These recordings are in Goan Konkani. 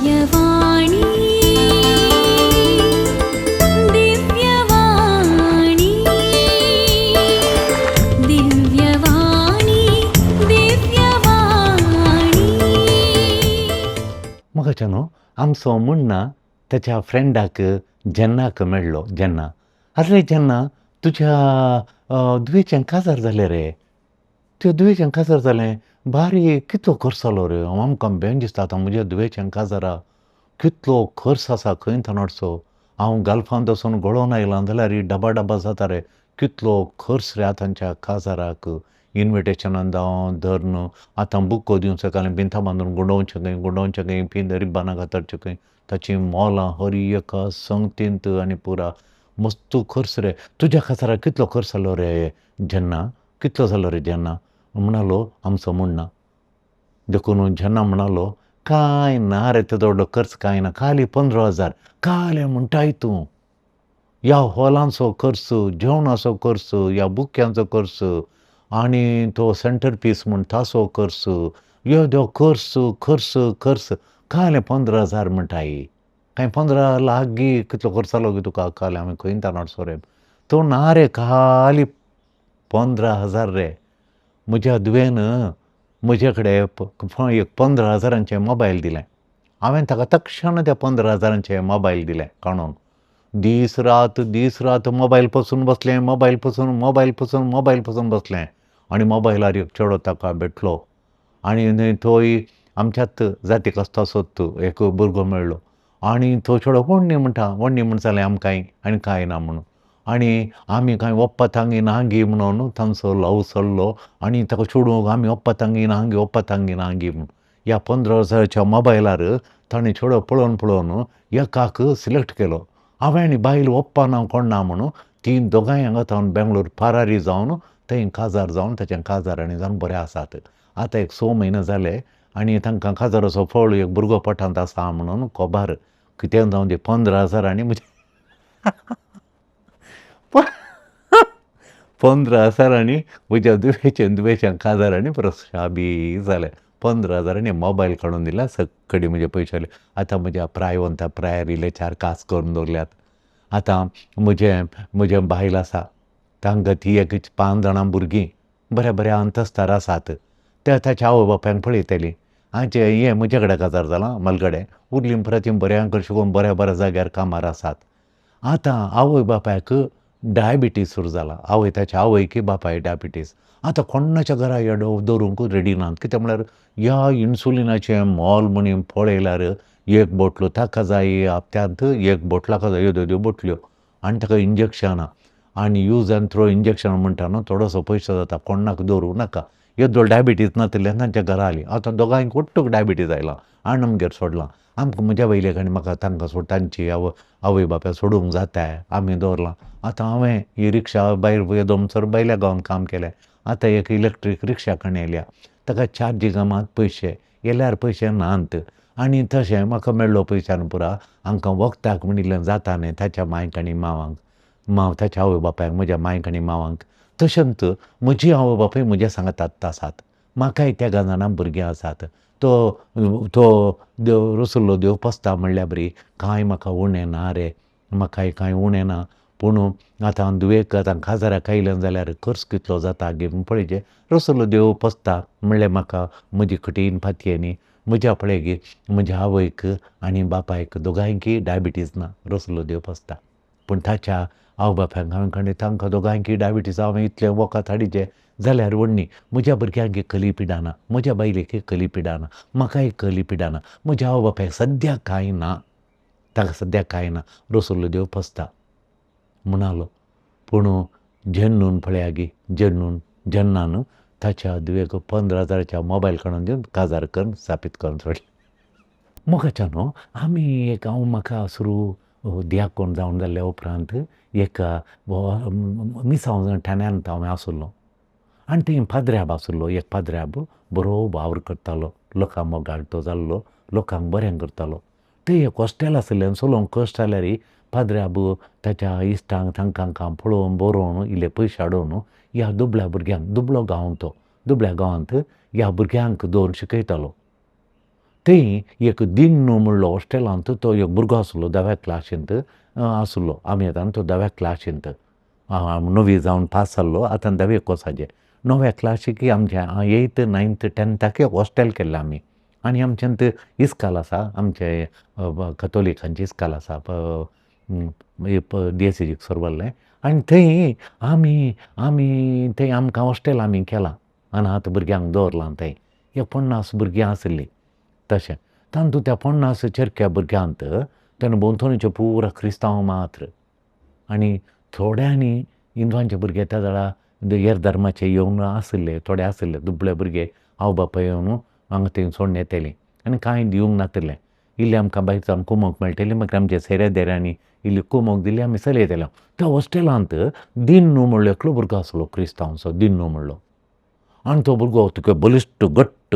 दिव्यवाणी दिव्यवाणी दिव्यवाणी दिव्यवाणी. मोगाच्या न्हू, आमचो मुण्णा ताच्या फ्रेंडाक जेन्नाक मेळ्ळो. जेन्ना आरे जेन्ना तुज्या धुवेचें काजार जालें रे, तुज्या धुवेचें काजार जालें, बारी कितलो खर्च जालो रे, आमकां बेन दिसता आतां म्हज्या धुवेचें काजारा कितलो खर्च आसा खंय थंय. हांव गल्फांत वचून गळोन आयलां जाल्यार डबा डबा जाता रे, कितलो खर्च रे आतांच्या काजाराक. इनविटेशनान जावं धर आतां बुको दिवचो कांय भिंता बांदून गुंडोवचें खंय, गुंडोवचें खंय, पिंद रिब्बनां कातरचें खंय, ताचीं मोलां हर एका संगतींत आनी पुरा मस्त खर्च रे. तुज्या काजाराक कितलो खर्च जालो रे जेन्ना, कितलो जालो रे जेन्ना म्हणालो आमचो मुण्णा. देखून जेन्ना म्हणालो कांय ना रे तेदो व्हडलो खर्च कांय ना, खाली 15,000. कालें म्हणटाय तूं, ह्या हॉलांचो खर्च, जेवणाचो खर्च, ह्या बुक्यांचो खर्च आनी तो सेंटर पीस म्हूण ताचो खर्च, येदो खर्च खर्च खर्च, कालें 15,000 म्हणटाय. कांय 15 लाख गी कितलो खर्च जालो गी तुका, कालें आमी खंय ताणसो रे. तो ना रे खाली 15,000 रे. म्हज्या धुवेन म्हजे कडेन एक 15,000 मोबायल दिलें. हांवें ताका तक्षण त्या 15,000 मोबायल दिलें काणून. दीस रात दीस रात मोबायल पसून बसलें, मोबायल पसून मोबायल पसून मोबायल पसून बसलें. आनी मोबायलार एक चेडो ताका भेटलो आनी तोय आमच्याच जातीक आसता असोच एक भुरगो मेळ्ळो. आनी तो चेडो व्हडणी म्हणटा, व्हडणी म्हण जालें आमकां आनी कांय ना म्हणून. आनी आमी कांय ओप्पा तांगी नांगी म्हणून तांचो लव चल्लो आनी ताका चेडूंक आमी ओप्पा तांगी नांगी, ओप्पा तांगी नांगी म्हणून. ह्या 15,000 मोबायलार ताणें चेडो पळोवन पळोवन एकाक सिलेक्ट केलो. हांवें आनी बायल ओप्पा ना कोण ना म्हणून तीं दोगांय हांगा थावन बेंगलोर पारारी जावन थंय काजार जावन ताचें काजार आनी जावन बरें आसात. आतां एक 6 म्हयने जाले आनी तांकां काजाराचो फळ एक भुरगो पोटांत आसा म्हणून खबर. कितें जावन ती 15,000 आनी म्हजे 15,000 आनी म्हज्या धुवेचें धुवेचें काजार आनी परत शाबी जालें. 15,000 आनी मोबायल काडून दिला, सगळी म्हजे पयशे आयले. आतां म्हज्या प्रायवंता प्रायर इल्ले 4 कास करून दवरल्यात. आतां म्हजें म्हजें बायल आसा, तांकां ती एक 5 जाणां भुरगीं बऱ्या बऱ्या अंतस्तार आसात. त्या ताच्या आवय बापायक पळयतलीं. हाचें हें म्हजे कडेन काजार जालां मलगडें, उरलीं परत तीं बऱ्या कडेन शिकून बऱ्या बऱ्या जाग्यार कामार आसात. आतां आवय बापायक डायबिटीज सुरू जाला. आवय ताच्या आवयक बापायक डायबिटीज. आतां कोणाच्या घरा येडो दवरूंक रेडी नात. कित्याक म्हळ्यार ह्या इन्सुलिनाचें मोल म्हणी पळयल्यार एक बोटलो ताका जाय हप्त्यांत, एक बोटलाका जाय येद्यो येद्यो बोटल्यो आनी ताका इंजेक्शनां आनी यूज एंड थ्रो इंजेक्शन म्हणटा न्हू, थोडोसो पयसो जाता, कोणाक दवरूं नाका. येदोळ डायबिटीज नातिल्ल्यान तांच्या घरा आयली. आतां दोगांयक ओट्टूक डायबिटीज आयला आनी आमगेर सोडलां. आमकां म्हज्या बायलेक आनी म्हाका तांकां सोड तांची आवय बापाय सोडूंक जाता, आमी दवरलां. आतां हांवें ही रिक्षा भायर येदो म्हणसर भायल्या गांवांत काम केलें. आतां एक इलेक्ट्रीक रिक्षा काडून येयल्या, ताका चार्जींग मात पयशे येल्यार पयशे नात. आनी तशें म्हाका मेळ्ळो पयशान पुरा हांकां वखदाक म्हणिल्लें जाता न्ही ताच्या मांयक आनी मावांक, माव ताच्या आवय बापायक, म्हज्या मांयक आनी मावांक. तशेंच म्हजी आवय बापूय म्हज्या सांगात आसात. म्हाकाय तेगां जाणां भुरगीं आसात. तो तो देव रसुल्लो देव पोसता म्हणल्या बरी कांय म्हाका उणें ना रे, म्हाकाय कांय उणें ना. पूण आतां धुवेक आतां काजाराक आयलें जाल्यार खर्च कितलो जाता गे म्हूण पळयचें. रसुल्लो देव पोसता म्हणल्यार म्हाका म्हजी कठीण पातयेनी म्हज्या पळय गे म्हज्या आवयक आनी बापायक दोगांयकय डायबिटीज ना, रसुल्लो देव पोसता. पूण ताच्या आवय बापायक हांवें कळ्ळें तांकां दोगांयकय डायबिटीज, हांवें इतलें वखद हाडिचें जाल्यार व्हडली म्हज्या भुरग्यांक कली पिडा ना, म्हज्या बायलेक कली पिडा ना, म्हाकाय कली पिडा ना, म्हज्या आवय बापायक सद्याक कांय ना, ताका सद्याक कांय ना, रसुल्लो देव पोसता म्हणालो. पूण जेन्नून पळया गे, जेन्नून जेन्ना न्हू ताच्या धुवेक 15,000 मोबायल काडून दिवन काजार करून स्थापीत करून सोडलें. मोगाच्या न्हू आमी एक हांव म्हाका सुरू दियाकोन जावन जाल्ल्या उपरांत एक मिसांव ठाण्यांत हांव आसलो आनी थंय पाद्र्याब आसलो. एक पाद्र्याब बरो वावर करतालो, लोकांक मोगाळ तो जाल्लो, लोकांक बरें करतालो. थंय एक हॉस्टेल आसलें, चलोवंक कश्ट जाल्यार पाद्र्याब ताच्या इश्टांक तांकां पळोवन बरोवन इल्ले पयशे हाडून ह्या दुबळ्या भुरग्यांक, दुबळो गांव तो, दुबळ्या गांवांत ह्या भुरग्यांक दवरून शिकयतालो. थंय एक दिन्नू म्हणलो हॉस्टेलांत तो एक भुरगो आसलो धाव्या क्लासींत आसलो. आमी येता तो धाव्या क्लासींत णवी जावन पास जाल्लो, आतां धावेक वचाचें. णव्या क्लासीक आमच्या 8th 9th 10th hostel केल्लें आमी. आनी आमच्यांत इस्काल आसा, आमचे कथोलिकांचें इस्काल आसा डिएसीजीक सोरवल्लें. आनी थंय आमी आमी थंय आमकां हॉस्टेल आमी केलां अनाथ भुरग्यांक दवरलां थंय. एक 50 भुरगीं आसलीं तशें. तातूंत त्या 50 चेरक्या भुरग्यांत तेन्ना भोंवतणचे पुरा क्रिस्तांव मात्र आनी थोड्यांनी हिंदवांचे भुरगे त्या वेळार हेर धर्माचे येवन आशिल्ले, थोडे आशिल्ले दुबळे भुरगे आवय बापाय येवन हांगा थंय सोडून येतालीं आनी कांय दिवंक नाशिल्लें. इल्लें आमकां भायर सावन कुमोक मेळटली, मागीर आमच्या सेऱ्या देऱ्यांनी इल्ली कुमोक दिली, आमी चलयताले. त्या हॉस्टेलांत दिन्नू म्हणलो एकलो भुरगो आसलो क्रिस्तांवचो, दिन्नू म्हणलो. आनी तो भुरगो तुका बलिश्ट घट्ट.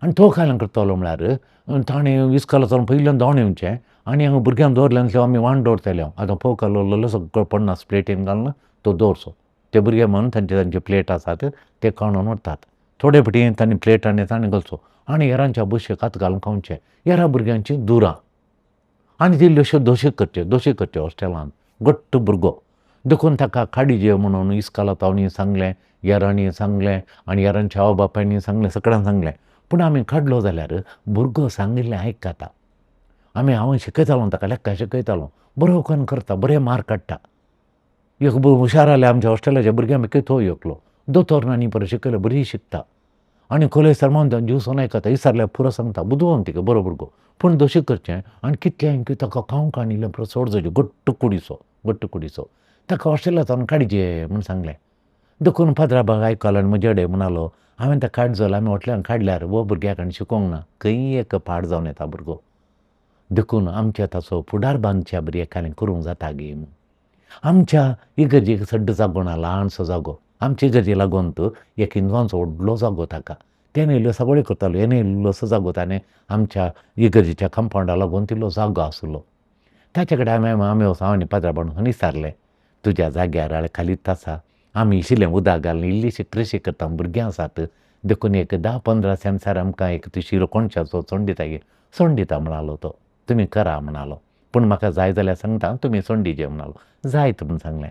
आनी तो काय करतालो म्हळ्यार ताणें इस्कोला सावन पयल्यान धांवन येवचें आनी हांगा भुरग्यांक दवरलें आसल्यार आमी वांट दवरताले. आतां फोव कालोवलेलो सगळो 50 प्लेटीन घालून तो दवरचो. ते भुरगे म्हणून तांचे तांचे प्लेट आसात ते काडून व्हरतात. थोडे फावटी तांणी प्लेट आनी ताणें घालचो आनी हेरांच्या बशेक हात घालून खावचें. हेरां भुरग्यांची दुरां आनी ती इल्ल्योश्यो दोशी करच्यो, दोशी करच्यो हॉस्टेलांत. घट्ट भुरगो देखून ताका काडीजे म्हणून इस्कोलांत सांगलें, हेरांनी सांगलें आनी हेरांच्या आवय बापायनी सांगलें, सगळ्यांक सांगलें. पूण आमी काडलो जाल्यार भुरगो सांगिल्लें आयकता. आमी हांव शिकयतालो ताका, लेखा शिकयतालो, बरो करून करता, बरे मार्क काडटा. एक हुशार जाल्या आमच्या हॉस्टेलाच्या भुरग्यां पैकी तो एकलो. दोतोर आनी परत शिकयलो, बरी शिकता आनी कोलेज सर्मान दिवसोन आयकता, विचारल्यार पुरो सांगता, बुदवंत तिका बरो भुरगो. पूण दोशी करचें आनी कितलें की ताका खावंक आनी इल्लें परत सोड जावचें, घट्ट कुडीचो, घट्ट कुडीचो. ताका हॉस्टेलांत काडचे म्हूण सांगलें. देखून पाद्राबाक आयकलो आनी म्हजे कडेन म्हणालो, हांवें ताका काड जालो, आमी हॉटेलान काडल्यार हो भुरग्याक आनी शिकोवंक ना, खंयी एक पाड जावन येता भुरगो. देखून आमच्या ताचो फुडार बांदच्या भुरग्याक आनी करूंक जाता गे म्हूण. आमच्या इगर्जेक सड्ड जागो ना, ल्हानसो जागो. आमचे इगर्जे लागून एक हिंदवांचो व्हडलो जागो ताका. तेणें इल्ल्यो सगळ्यो करतालो, हेणें इल्लोसो जागो ताणें आमच्या इगर्जेच्या कंपावंडा लागून तिल्लो जागो आसलो. ताचे कडेन आमी आमी वचून हांव आनी पाद्राबान वचून विचारलें, तुज्या जाग्यार खालीच आसा, आमी इशिल्लें उदक घालून इल्लीशी कृशी करता, भुरगीं आसात देखून एक 10-15 सेंसार आमकां एक तुशी कोणशाचो सोंड दिता गे. सोंड दिता म्हणालो तो, तुमी करा म्हणालो, पूण म्हाका जाय जाल्यार सांगता तुमी सोंड दिजे म्हणालो. जायत म्हूण सांगलें.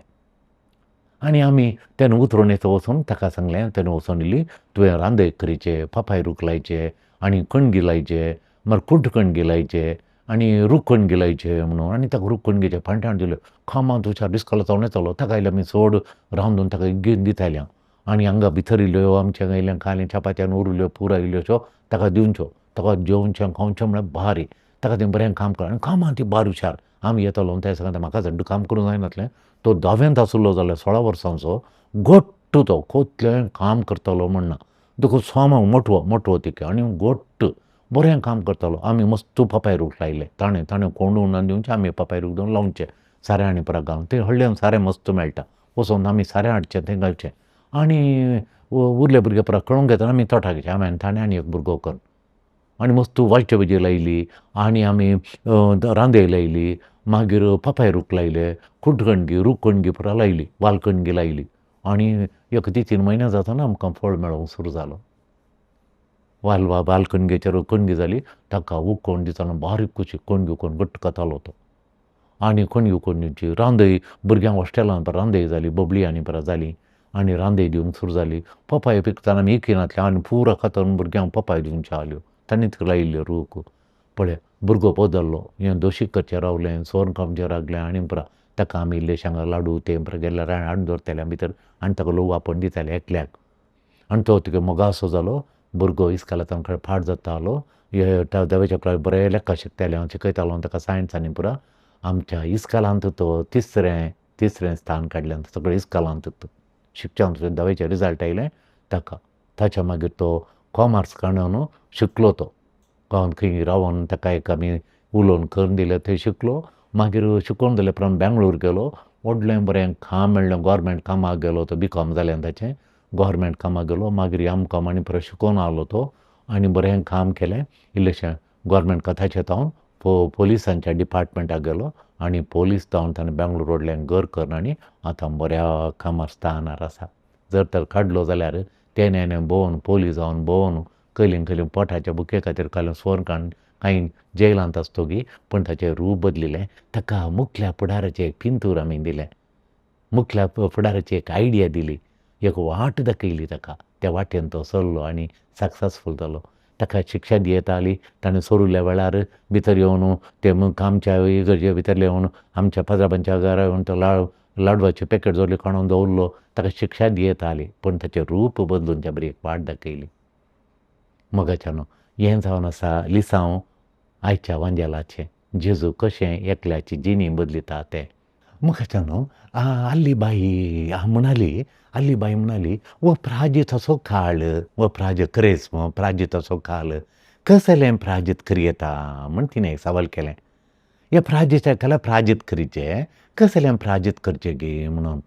आनी आमी तेन्ना उतरून येता वचून ताका सांगलें, तेन्ना वचून इल्ली तुवें रांदय करीचे, पापाय रूख लायचे आनी कणगी लायचे, मागीर कुट कणगी लायचे आनी रूख कणगी लायचे म्हणून. आनी ताका रूख कणगेचे फांटे हाडून दिल्यो. कामांत हुशार इस्कोला जावन येतालो, ताका आयले आमी चड रांदून ताका घेवन दिताले. आनी हांगा भितर इल्ल्यो आमच्या इल्लें खालें चपात्यान उरल्यो पुरो इल्ल्योश्यो ताका दिवच्यो. ताका जेवचें खावचें म्हळ्यार भारी. ताका तें बरें काम कर आनी कामांत ती भार हुशार. आमी येतालो ते सांगता म्हाका सड्ड काम करूंक जायनासलें. तो धाव्यांत आसलो जाल्यार 16 वर्सांचो घट्ट तो कोतलें काम करतालो म्हणना. देखून सोमा मोटवो मोटवो तिका आनी घट्ट बरें काम करतालो. आमी मस्त पापाय रूख लायले, ताणें ताणें कोंडून दिवचें, आमी पापाय रूख दिवन लावचें सारें आनी परत घालून. थंय हळ्ळ्यान सारें मस्त मेळटा, वचोन आमी सारें हाडचें थंय घालचें. आनी उरले भुरगे परत कळोवंक घेतना आमी तोटाक घेवचें, आमी आनी ताणें आनी एक भुरगो करून. आनी मस्त वालचे भाजी लायली आनी आमी रांदय लायली, मागीर पापाय रूख लायले, कुटकणगी रूख कणगी पुरा लायली, वालकणगी लायली. आनी एक 3 म्हयने जातना आमकां फळ मेळोंक सुरू जालो. वाल वालकणगेचेर कणगी जाली, ताका उकोवन दितना बारीक कशी कणगी उकोवन घट्ट खातालो तो. आनी कणगी उकोवन दिवची, रांदय भुरग्यांक हॉस्टेलांत रांदय जाली, बबली आनी परत जाली आनी रांदय दिवंक सुरू जाली. पपाय पिकतना आमी इकिनातले आनी पुरो खातून भुरग्यांक पपाय दिवच्यो आसल्यो, तांणी लायिल्ल्यो रूख. पळय भुरगो बदल्लो, हें दोशी करचें रावलें, सोर खावचें लागलें आनी पुरा ताका आमी इल्ले शेंगा लाडू ते पुरा गेल्यार हाडून दवरताले भितर आनी ताका लोक आपोवन दिताले एकल्याक. आनी तो तुगे मोगासो जालो भुरगो, इस्कोलांत फाट जातालो, हे धावेच्या क्लास बरें लेखा शिकतालें, हांव शिकयतालो ताका सायन्स आनी पुरा. आमच्या इस्कोलांत तो तिसरें स्थान काडलें सगळें इस्कोलांत. शिकच्या धावेचें रिजल्ट आयलें ताका. ताच्या मागीर तो कॉमर्स काडून शिकलो तो. गांवांत खंय रावन ताका एक आमी उलोवन करून दिलें, थंय शिकलो. मागीर शिकोवन जाले उपरांत बेंगलोर गेलो, व्हडलें बरें काम मेळ्ळें, गोवोरमेंट कामाक गेलो तो. बी कॉम जालें ताचें, गोवोरमेंट कामाक गेलो. मागीर एम कॉम आनी परत शिकोवन आयलो तो आनी बरें काम केलें इल्लेशें गोवोरमेंट ताचें जावन पोलिसांच्या डिपार्टमेंटाक गेलो आनी पोलीस जावन ताणें बेंगलोर व्हडलें घर करून आनी आतां बऱ्या कामार स्थानार आसा. जर तर काडलो जाल्यार तेणें भोंवन पोलीस जावन भोंवन कयलीं कयलीं पोटाच्या भुके खातीर काल सोर काण कांय जेलांत आसतगी पूण ताचें रूप बदलिलें. ताका मुखल्या फुडाराचें एक पिंतूर आमी दिलें, मुखल्या फुडाराची एक आयडिया दिली, एक वाट दाखयली ताका. त्या वाटेन तो चल्लो आनी सक्सेसफूल जालो. ताका शिक्षा दियेताली. ताणें सोरुल्या वेळार भितर येवन ते आमच्या इगर्जे भितर येवन आमच्या पाद्राबांच्या घरा येवन तो लाडवाचें पॅकेट जोडलें काडून दवरलो. ताका शिक्षा दियेताली पूण ताचें रूप बदलून त्या बरी एक वाट दाखयली. मोगाच्यानो, हें जावन आसा लिसांव आयच्या वांजेलाचें, जेजू कशें एकल्याची जिणी बदलिता तें. मोगाच्यानो, आल्ली बाई म्हणाली, आल्ली बाई म्हणाली, हो प्राजिताचो काळ, हो प्राज क्रेस्म प्राजिताचो काळ, कसलें प्राजीत करयेता म्हण तिणें एक सवाल केलें. ह्या प्राजिता खाला प्राजीत करीचें, कसलें प्राजीत करचें गे म्हणून.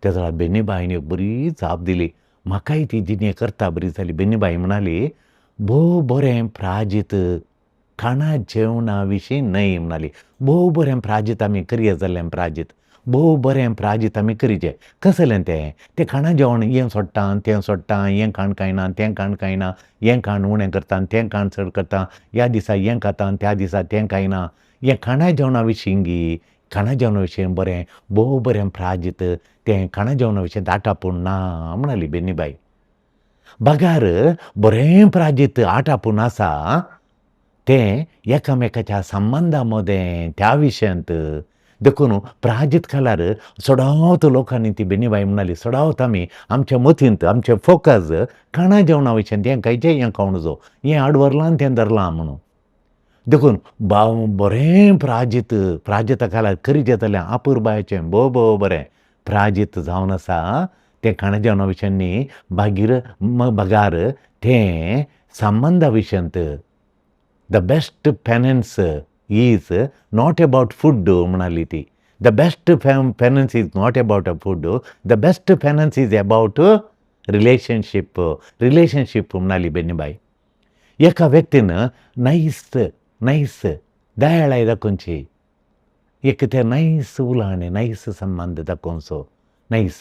त्या जाल्यार बेनीबायन एक बरी जाप दिली. म्हाकाय ती जिणे करता बरी जाली. बेनीबाई म्हणाली, भोव बरें प्राजीत खाणा जेवणा विशीं न्हय म्हणाली. भोव बरें प्राजीत आमी करया जाल्लें प्राजीत, भोव बरें प्राजीत आमी करीचें. कसलें तें? तें खाणा जेवण हें सोडटा तें सोडटा, हें खाण खायना तें खाण खायना, हें खाण उणें करता तें खाण चड करता, ह्या दिसा हें खाता त्या दिसा तें खायना, हें खाणा जेवणा विशीं गी, खाणा जेवणा विशीं बरें भोव बरें प्राजीत तें खाणा जेवणा विशीं आटापून ना म्हणाली बेनीबाई. बगार बरें प्राजीत आटापून आसा तें एकामेकाच्या संबंदा मदें त्या विशयांत. देखून प्राजीत खालार चडावत लोकांनी ती बेनीबाई म्हणाली, चडावत आमी आमच्या मतींत आमचें फोकस खाणा जेवणा विशयांत, हें खायचें हें खावंक जावं, हें आडवरलां तें धरलां म्हणून. देखून बरें प्राजीत प्राजिता खाला करीचें जाल्यार आपुरबायेचें भोव भोव बरें प्राजीत जावन आसा तें खाणा जेवणा विशयांत न्ही, मागीर बगार तें संबंदा विशयांत. The best penance is not about food म्हणाली ती. The best penance is not about a food, the best penance is about relationship. Relationship म्हणाली बेनीबाई. एका व्यक्तीन नायस नायस दयाळाय दाखोवची, एक तें नायस उलाणें नायस संबंद दाखोवचो. नायस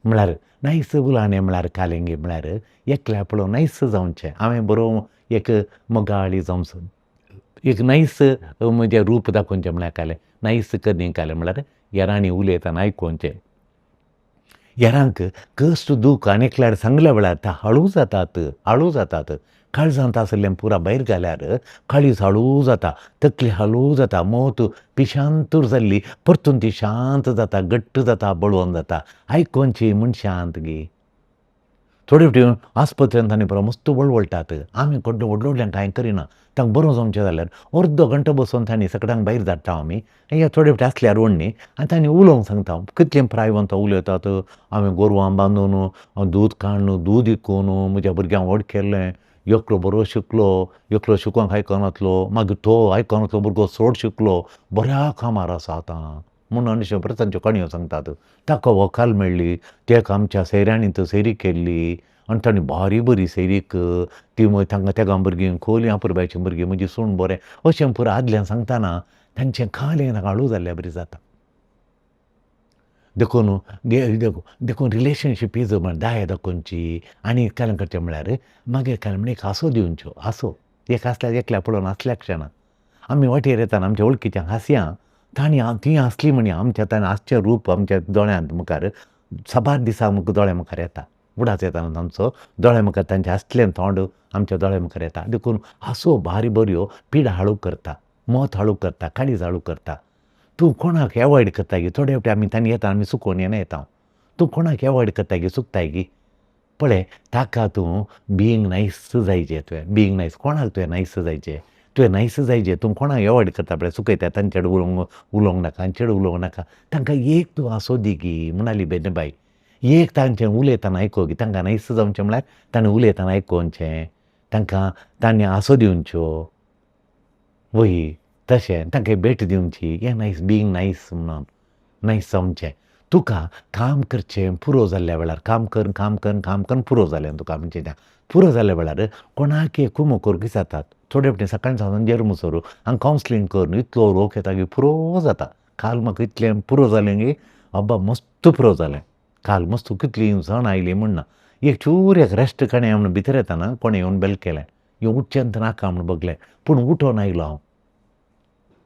म्हळ्यार नायस उलाणें म्हळ्यार कालेंगी म्हळ्यार एकल्या पळोवन नायस जावचें, हांवें बरो एक मोगाळी जावचो, एक नायस म्हजें रूप दाखोवचें म्हळ्यार कालें नायस करणी कालें म्हळ्यार हेरांनी उलयतना आयकोवचें. हेरांक कश्ट दूख आनी एकल्यार सांगल्या वेळार ते हळू जातात, हळू जातात. काळजांत आशिल्लें पुरा भायर घाल्यार काळीज हळू जाता, तकली हळू जाता, मोत पिशांतूर जाल्ली परतून ती शांत जाता, घट्ट जाता, बळवंत जाता. आयकोवची मनशांत गी. थोडे फावटी आस्पत्रेंत आनी पुरो मस्त वळवळटात. आमी व्हडलें व्हडलें कांय करिना. तांकां बरो जावचें जाल्यार अर्दो घंटो बसून तांणी सगळ्यांक भायर धाडटा आमी. हे थोडे फावटी आसल्यार व्हडली आनी तांणी उलोवंक सांगता. कितलें प्रायवंत उलयतात. हांवें गोरवां बांदून दूद काडून दूद विकून म्हज्या भुरग्यांक व्हड केल्लें, एकलो बरो शिकलो, एकलो शिकोंक आयकनातलो, मागीर तो आयकनातलो भुरगो चड शिकलो, बऱ्या कामार आसा आतां म्हणून अशें परत तांच्यो काणयो सांगतात. ताका व्हंकल मेळ्ळी, तेका आमच्या सैऱ्यांनी तो सैरी केल्ली आनी तांणी भारी बरी सैरीक ती तांकां तेगां भुरगीं खोली आपुरबायचीं भुरगीं म्हजी सून बरें अशें पुरो आदल्यान सांगतना तांचें कालें हाळू जाल्ल्या बरी जाता. देखून देखून रिलेशनशीप is म्हळ्यार दया दाखोवची आनी कालें करचें म्हळ्यार मागीर कालें म्हण एक हांसो दिवच्यो. हांसो एक आसल्यार एकल्या पळोवन हांसल्या क्षणा आमी वाटेर येतना आमच्या वळखीच्या हांसया तांणी तीं हांसलीं म्हणी आमच्या ताणें हांसचें रूप आमच्या दोळ्यांत मुखार साबार दिसा दोळ्या मुखार येता. उडास येताना तांचो दोळ्या मुखार तांचें हांसलें तोंड आमच्या दोळ्या मुखार येता. देखून हांसो भारी बऱ्यो पिडा हाळू करता, मत हाळू करता, काळीज हाळू करता. तूं कोणाक एवॉयड करता गी? थोडे फावटी आमी तांणी येता आमी चुकोवन येना येता. तूं कोणाक एवॉयड करता गी, चुकताय गी? पळय ताका तूं बिंग नायस जायचें. तुवें बिंग नायस कोणाक तुवें नायस जायचें? तुवें नायस जायचें. तूं कोणाक एवॉयड करता पळय, चुकयता तांचे उलोवंक नाका, हांचे उलोवंक नाका. तांकां एक तूं हांसो दी गी म्हणाली बेनीबाई. एक तांचें उलयतना आयको गी, तांकां नायस जावचें म्हळ्यार ताणें उलयतना आयकोवचें, तांकां तांणी हांसो दिवच्यो वय तशें तांकां भेट दिवची. हें नायस बिंग नायस म्हणून नायस जावचें. तुका काम करचें पुरो जाल्ल्या वेळार काम कर काम कर काम कर पुरो जालें तुका म्हणचें तें पुरो जाल्ल्या वेळार कोणाक एक कुमो करूंक जातात. थोडे फावटी सकाळीं सावन जेरमुसर हांगा कावन्सिलींग करून इतलो रोग येता की पुरो जाता. काल म्हाका इतलें पुरो जालें की अब्बा मस्त पुरो जालें. काल मस्त कितलीं जाणां आयलीं म्हण ना, एक चूर एक रेस्ट काडया म्हणून भितर येतना कोणें येवन बेल केलें. हें उठचेंच नाका म्हूण बगलें पूण उठोन आयलो हांव.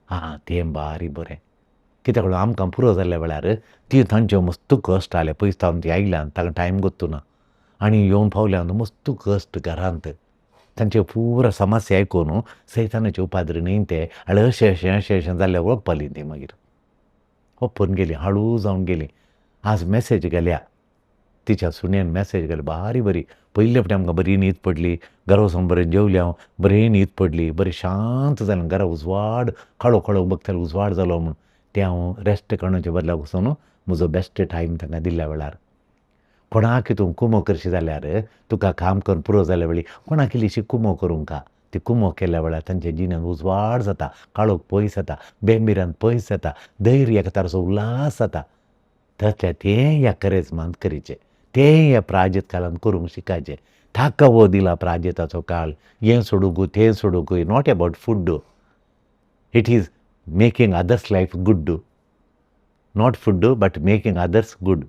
आं तें बारी बरें. कित्याक लागून आमकां पुरो जाल्ल्या वेळार ती तांच्यो मस्त कश्ट जाले पयस सावन ती आयल्यान तांकां टायम गोत्तू ना आनी येवन पावल्यान मस्त कश्ट घरांत तांच्यो पुरा समस्या आयकून सैतानाचे उपाद्र न्ही ते आनी अशें अशें अशें अशें जाल्लें वळखपाली ती मागीर ओप्पून गेली हळू जावन गेली. आज मॅसेज घाल्या तिच्या सुण्यान मॅसेज घाली बारी बरी. पयले फावटी आमकां बरी न्हीद पडली घरा वचून बरें जेवलें हांव बरी न्हीद पडली बरें शांत जालें घरा उजवाड काळोख काळोख बगतालें उजवाड जालो म्हूण. तें हांव रेस्ट काडूच्या बदलाक वचून म्हजो बेस्ट टायम तांकां दिल्ल्या वेळार. कोणाक तूं कुमो करशी जाल्यार तुका काम करून पुरो जाल्या वेळी कोणाक इल्लीशी कुमो करूंक का ती कुमो केल्या वेळार तांच्या जिणेंत उजवाड जाता काळोख पयस जाता बेंबिरान पयस जाता धैर्य एका तराचो उल्हास जाता. तसलें तें ह्या करेजमांत करीचें तें ह्या प्राजित काळांत करूंक शिकाचें. ताका हो दिला प्राजिताचो काळ हें सोडूंक तें सोडूंक not about food it is making others life good not food but making others good.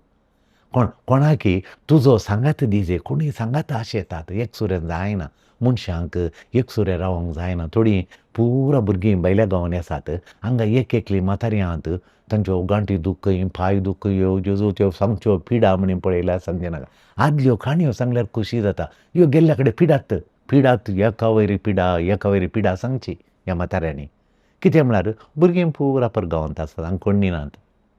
कोण कोणाकी तुजो सांगात दिजे कोणूय सांगात आशेतात एकसुरें जायना मनशांक एकसुरें रावंक जायना. थोडीं पुरा भुरगीं भायल्या गांवांनी आसात हांगा एक एकली म्हातारी आहात तांच्यो गांठी दुखय पांय दुखय जेजू त्यो सांगच्यो पिडा म्हणी पळयल्यार सांगचें नाका. आदल्यो काणयो सांगल्यार खोशी जाता ह्यो गेल्ल्या कडेन पिडात पिडात एका वयर पिडा एका वयर पिडा सांगची ह्या म्हाताऱ्यांनी. कितें म्हळ्यार भुरगीं पुरा पर गांवांत आसात हांगा कोण नात.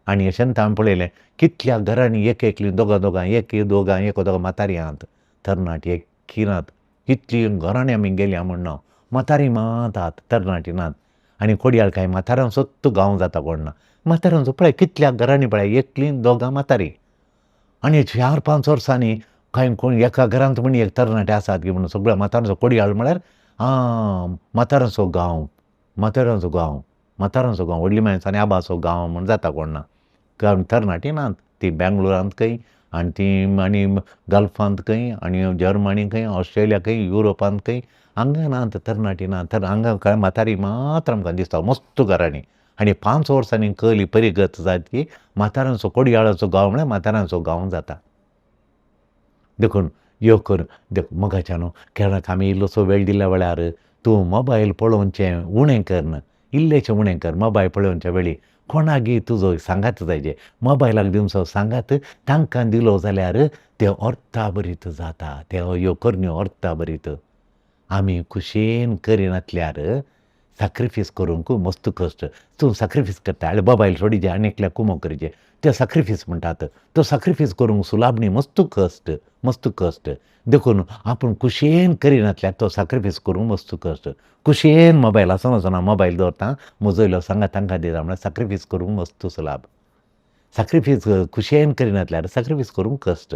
आनी अशेंच हांवें पळयलें कितल्या घरांनी एक एकलीं दोगां दोगां एक दोगां एक दोगां म्हातारी आहात तरणाटी एक्की नात. इतलीं घरांनी आमी गेल्या म्हण ना म्हातारी मात आहात तरणाटी नात. आनी कोडयाळ कांय म्हाताऱ्यांचोच गांव जाता कोण ना म्हाताऱ्यांचो पळय कितल्या घरांनी पळय एकलीं दोगां म्हातारी. आनी 4-5 वर्सांनी कांय कोण एका घरांत म्हण एक तरणाटे आसात की म्हणून सगळ्या म्हाताऱ्यांचो कोडयाळ म्हळ्यार आं म्हाताऱ्यांचो गांव म्हाताऱ्यांचो गांव म्हाताऱ्यांचो गांव व्हडली मायस आनी आबाचो गांव म्हण जाता कोण ना. कारण तरणाटी नात ती बेंगलोरांत खंय आनी ती आनी गल्फांत खंय आनी जर्मनी खंय ऑस्ट्रेलिया खंय युरोपांत खंय हांगा नात तरणाटी नात. तर हांगा कांय म्हातारी मात्र आमकां दिसता मस्त घरांनी. आनी 5 वर्सांनी कळ्ळी परिगत जात की म्हाताऱ्यांचो कोडयाळाचो गांव म्हळ्यार म्हाताऱ्यांचो गांव जाता. देखून यो कर देख मोगाच्या न्हू केन्ना आमी इल्लोसो वेळ दिल्या वेळार तूं मोबायल पळोवचें उणें कर इल्लेशें उणें कर मोबायल पळोवच्या वेळी कोणागी तुजो सांगात जायचे मोबायलाक दिवचो सांगात तांकां दिलो जाल्यार ते अर्था जाता ते ह्यो करण्यो अर्था बरीत. आमी खुशयेन करिनातल्यार सॅक्रिफीस करूंक मस्त कश्ट तूं सॅक्रिफीस करता आनी मोबायल सोडीचे आनी एकल्याक कुमो करीचे ते सॅक्रिफीस म्हणटात तो सॅक्रिफीस करूंक सुलाभ न्ही मस्त कश्ट मस्त कश्ट. देखून आपूण खुशयेन करिनातल्यार तो सॅक्रिफीस करूंक मस्त कश्ट. खुशयेन मोबायल आसना वचना मोबायल दवरता म्हजो इल्लो सांगात तांकां दिता म्हळ्यार सॅक्रिफीस करूंक मस्त सुलाभ. सॅक्रिफीस खुशयेन करिनातल्यार सॅक्रिफीस करूंक कश्ट.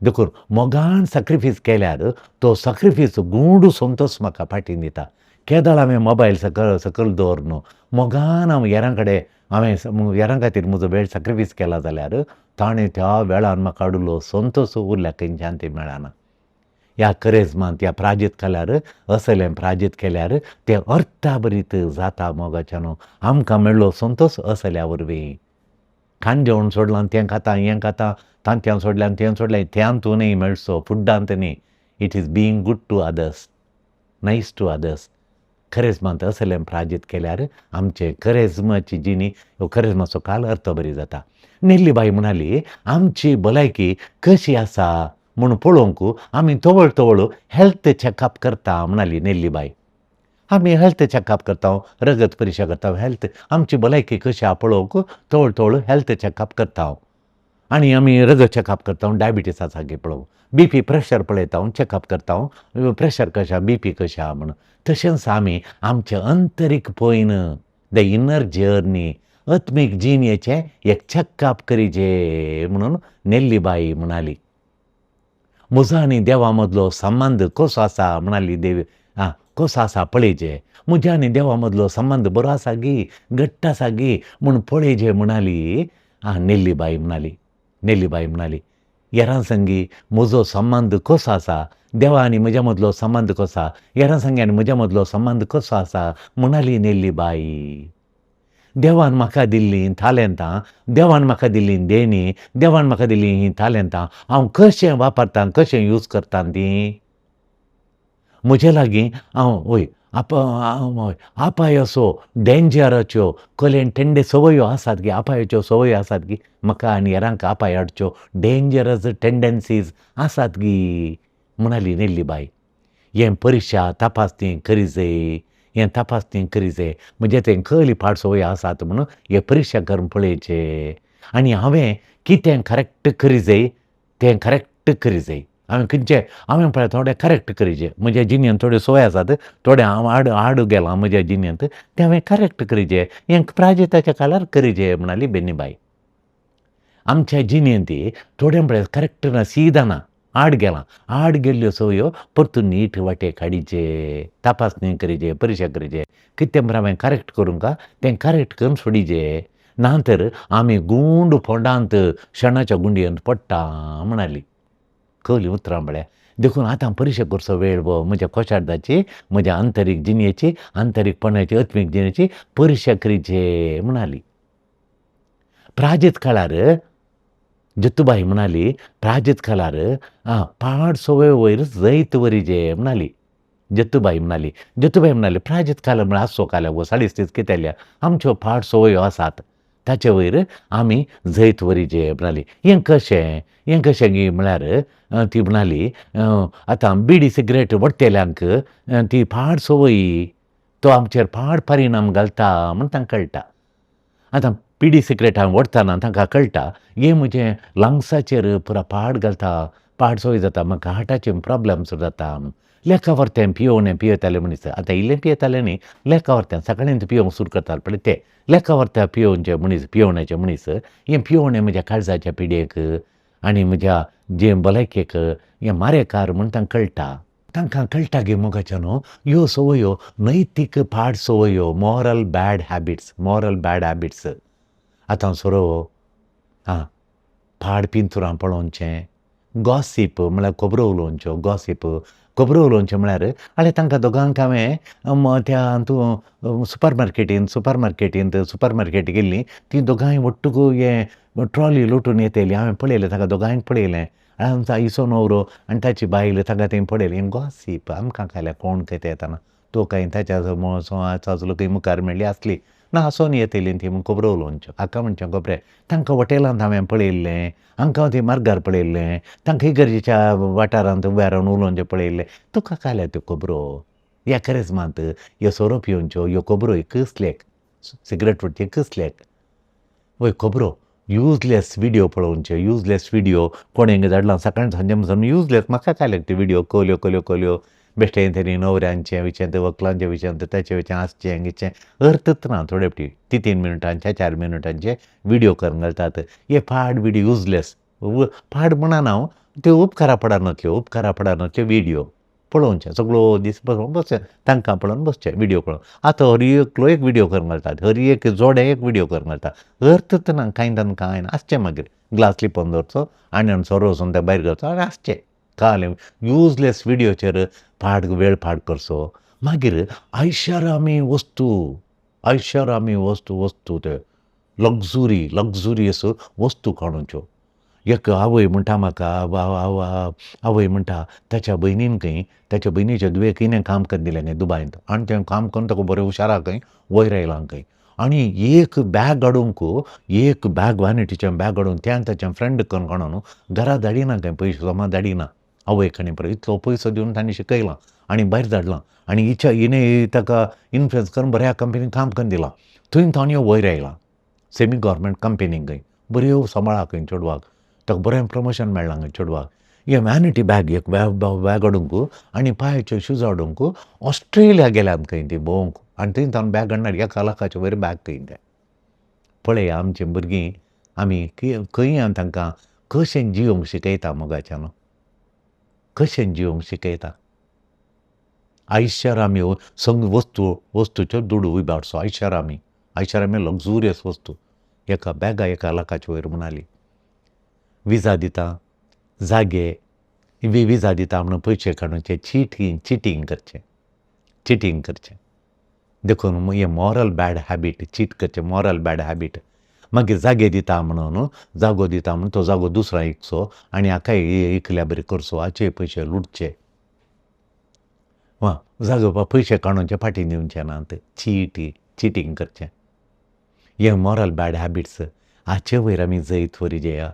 देखून मोगान सॅक्रिफीस केल्यार तो सॅक्रिफीस गूढ संतोश म्हाका फाटीं दिता. केदळ हांवें मोबायल सकयल सकयल दवर न्हू मोगान हांव हेरां कडेन हांवें हेरां खातीर म्हजो वेळ सॅक्रिफीस केला जाल्यार ताणें त्या वेळान म्हाका हाडिल्लो संतोश उरल्या खंयच्यान ती मेळना. ह्या करेजमांत ह्या प्राजीत केल्यार असलें प्राजीत केल्यार तें अर्था जाता मोगाच्या न्हू आमकां मेळ्ळो संतोश असल्या वरवीं. खाण जेवण सोडलां तें खाता हें खाता तांतयां सोडल्यान तें सोडलें त्यांतू न्ही मेळचो फुड्डांत न्ही. It is being good to others nice to others. करेजमांत असलें प्राजीत केल्यार आमचें करेजमाची जिणी ह्यो करेजमाचो काल अर्थ बरी जाता. नेल्ली बाई म्हणाली आमची भलायकी कशी आसा म्हूण पळोवंक आमी तवळ तवळ हेल्थ चॅकअप करता म्हणाली नेल्लीबाई. आमी हेल्थ चॅकअप करता रगत परिक्षा करता हेल्थ आमची भलायकी कशी आसा पळोवंक तवळ तवळ हेल्थ चॅकअप करता. आनी आमी रगत चॅकअप करता डायबिटीस आसा की पळोवंक बी पी प्रेशर पळयता चॅकअप करता प्रेशर कशें आसा बी पी कशें आसा म्हूण. तशेंच आमी आमचें अंतरीक पयन the inner journey आत्मीक जिणेचें एक चॅकअप करीजे म्हणून नेल्लीबाई म्हणाली. म्हजो आनी देवा मदलो संबंद कसो आसा म्हणाली देवी. आं कसो आसा पळयचे म्हज्या आनी देवा मदलो संबंद बरो आसा गी घट्ट आसा गी म्हूण पळयचे म्हणाली. आं नेल्लीबाई म्हणाली नेल्लीबाई म्हणाली हेरां संगी म्हजो संबंद कसो आसा देवा आनी म्हज्या मदलो संबंद कसो आसा हेरां संगी आनी म्हज्या मदलो संबंद कसो आसा म्हणाली नेल्लीबाई. देवान म्हाका दिल्लीं तालेंतां देवान म्हाका दिल्लीं देणीं देवान म्हाका दिल्लीं हीं तालेंतां हांव कशें वापरतां कशें यूज करता तीं. म्हजे लागीं हांव वय हय अपाय असो डेंजराच्यो कलेन टेंडे संवयो आसात गी, अपायाच्यो संवयो आसात गी, म्हाका आनी हेरांक अपाय हाडच्यो डेंजरस टेंडन्सीज आसात गी म्हणाली नेल्ली बाई. हें परिक्षा तपासणी करी जाय, हें तपासणी करी जाय, म्हजे तें कहली पाड संवयो आसात म्हणून हें परिक्षा करून पळयचें आनी हांवें कितें करेक्ट करी जाय तें करेक्ट करी जाय. हांवें खंयचें हांवें पळय थोडें करेक्ट करीचे म्हज्या जिणेंत थोड्यो संवय आसात, थोडें हांव आड आड गेलां म्हज्या जिणेंत, तें हांवें करेक्ट करीचें, हें प्राजिताच्या काळार करीचें म्हणाली बेनीबाय. आमच्या जिणेंत थोडें पळय करेक्ट ना, सीधा ना, आड गेलां, आड गेल्ल्यो संवयो परतून नीट वाटेक हाडीचे, तपासणी करीचे, परिक्षा करीचे, कितें म्हण हांवें करेक्ट करूंक तें करेक्ट करून सोडीचे, ना तर आमी गुंड फोंडांत शेणाच्या गुंडयेंत पडटा म्हणाली. कहली उतरां म्हळ्यार देखून आतां परिक्षा करचो वेळ हो म्हज्या कोशार्दाची, म्हज्या आंतरीक जिणेची, आंतरीकपणाची, आत्मीक जिणेची परिक्षा करीचे म्हणाली. प्राजीत काळार जत्तुबाई म्हणाली, प्राजीत काळार आं पाड संवय वयर जैत वरीजे म्हणाली. जत्तुबाई म्हणाली, जत्तुबाई म्हणाली प्राजीत काळ म्हळ्यार आसचो काल वो साडीस तीस कितें आमच्यो पाड संवयो आसात ताचे वयर आमी जैत वरीजे म्हणाली. हें कशें, हें कशें गी म्हळ्यार ती म्हणाली आतां बिडी सिगरेट ओडटेल्यांक ती पाड संवय, तो आमचेर पाड परिणाम घालता म्हण तांकां कळटा. आतां बिडी सिगरेट हांव ओडटना तांकां कळटा हें म्हजें लंग्साचेर पुरा पाड घालता, पाड संवय जाता, म्हाका हार्टाचे प्रोब्लम्स जाता. लेखा वरतें पियोवणें पियेताले मनीस, आतां इल्लें पियेताले न्ही, लेखा वरतें सकाळीं पियोवंक सुरू करताले पळय ते लेखा वरत्या पियोवचे मनीस, पियोवण्याचे मनीस, हें पियोवणें म्हज्या काळजाच्या पिडयेक आनी म्हज्या जे भलायकेक हें मारेकार म्हूण तांकां कळटा. तांकां कळटा गे मोगाच्या न्हू ह्यो संवयो नैतीक पाड संवयो, moral bad habits, moral bad habits. आतां सोरो आं पाड पिंतुरां पळोवचें, गॉसीप म्हळ्यार खबरो उलोवच्यो, गॉसीप खबरो उलोवचें म्हळ्यार आनी तांकां दोगांक हांवें त्या हातूंत सुपर मार्केटींत, सुपर मार्केटींत, सुपर मार्केट गेल्लीं तीं दोगांय ಒಟ್ಟುಗು हें ट्रॉली लोटून येतली हांवें पळयलें, तांकां दोगांयक पळयलें. आमचो आईचो न्हवरो आनी ताची बायल तांकां तें पळयलें. हें गॉसीप आमकां खाल्या कोण खंय येताना तो कांय ताच्या आसलो खंय मुखार मेळ्ळी आसली ना आसोन येतली ती म्हूण खबरो उलोवच्यो, हाका म्हणचें खबरें. तांकां हॉटेलांत हांवें पळयल्लें, हांकां थंय मार्गार पळयल्लें, तांकां इगर्जेच्या वाठारांत उबे रावन उलोवचें पळयल्लें. तुका खाल्या त्यो खबरो ह्या करिज्मांत ह्यो सोरो पिवच्यो ह्यो खबरो कसलेक, सिगरेट ओडचे कसलेक, वय खबरो युजलेस विडियो पळोवचे, युजलेस विडियो कोणें धाडला सकाळीं सांजे म्हणून युजलेस म्हाका खाल्या त्यो विडियो कोल्यो कोल्यो कोल्यो बेश्टें तरी न्हवऱ्यांचें विशयांत, वकलांच्या विशयांत, ताचे विशयांत आसचें गिचें अर्थच ना. थोडे फावटी 3-3 मिनटांचे 4 मिनटांचे विडियो करून घालतात. हे पाड विडियो युजलेस, पाड म्हणना हांव, त्यो उपकारा पडनातल्यो, उपकारा पडनातल्यो विडियो पळोवचें सगळो दीस बसचें तांकां पळोवन बसचें विडियो पळोवन. आतां हर एकलो एक विडियो करून घालतात, हर एक जोडें एक विडियो करून घालता, अर्थच ना कांय तांकां कांय ना. आसचें मागीर ग्लास लिपोवन दवरचो आनी सोरो वचून ते भायर घालचो आनी आसचें काल युजलेस विडियोचेर पाड वेळ पाड करचो. मागीर ऐशारामी वस्तू, ऐशारामी वस्तू, वस्तू ते लग्जुरी, लग्जुरियस वस्तू काडूच्यो. एक आवय म्हणटा म्हाका, आवय म्हणटा ताच्या भयणीन खंय, ताच्या भयणीच्या धुवेक हिणें काम करून दिलें खंय दुबायंत, आनी तें काम करून ताका बरें हुशारा खंय वयर आयलां खंय. आनी एक बॅग हाडूंक, एक बॅग व्हॅनिटीचें बॅग हाडूंक तें आनी ताचें फ्रेंड करून काडून घरा धाडिना खंय, पयशे जमा धाडिना आवय कडेन पळय इतलो पयसो दिवन ताणें शिकयलां आनी भायर धाडलां आनी हिच्या हिणें ताका इन्फ्लुयन्स करून बऱ्या कंपनीन काम करून दिलां, थंय ताणें वयर आयलां सेमी गव्हर्मेंट कंपनीक खंय बऱ्यो सांबाळा खंय चेडवाक, ताका बरें प्रमोशन मेळ्ळां खंय चेडवाक. हें व्हॅनिटी बॅग एक बॅग हाडूंक आनी पांयाच्यो शूज हाडूंक ऑस्ट्रेलिया गेल्यात खंय ती भोंवंक, आनी थंय ताणें बॅग हाडणार 1 लाखाचे वयर बॅग खंय तें. पळय आमचीं भुरगीं आमी खंय तांकां कशें जियोंक शिकयता मोगाच्यान, कशें जियोंक शिकयता. ऐशारामी संग वस्तू, वस्तूच्यो दुडू उबारचो, ऐशारामी, ऐशारामी लग्जुरियस वस्तू एका बॅगा 1 लाखाचे वयर म्हणाली. विजा दिता जागे, विजा दिता म्हणून पयशे काडूचे, चिटींग, चिटींग करचें, चिटींग करचें. देखून हें मॉरल बॅड हॅबीट, चीट करचें, मॉरल बॅड हॅबीट. मागीर जागे दिता म्हणून, जागो दिता म्हणून तो जागो दुसरो इकचो आनी हाकाय इकल्या बरी करचो, हाचे पयशे लुटचे. वा जागोवपा पयशे काडूनचे फाटीं दिवचे नात, चीट चिटींग करचें, हें मॉरल बॅड हॅबिट्स हाचे वयर आमी जैत वरी जेया.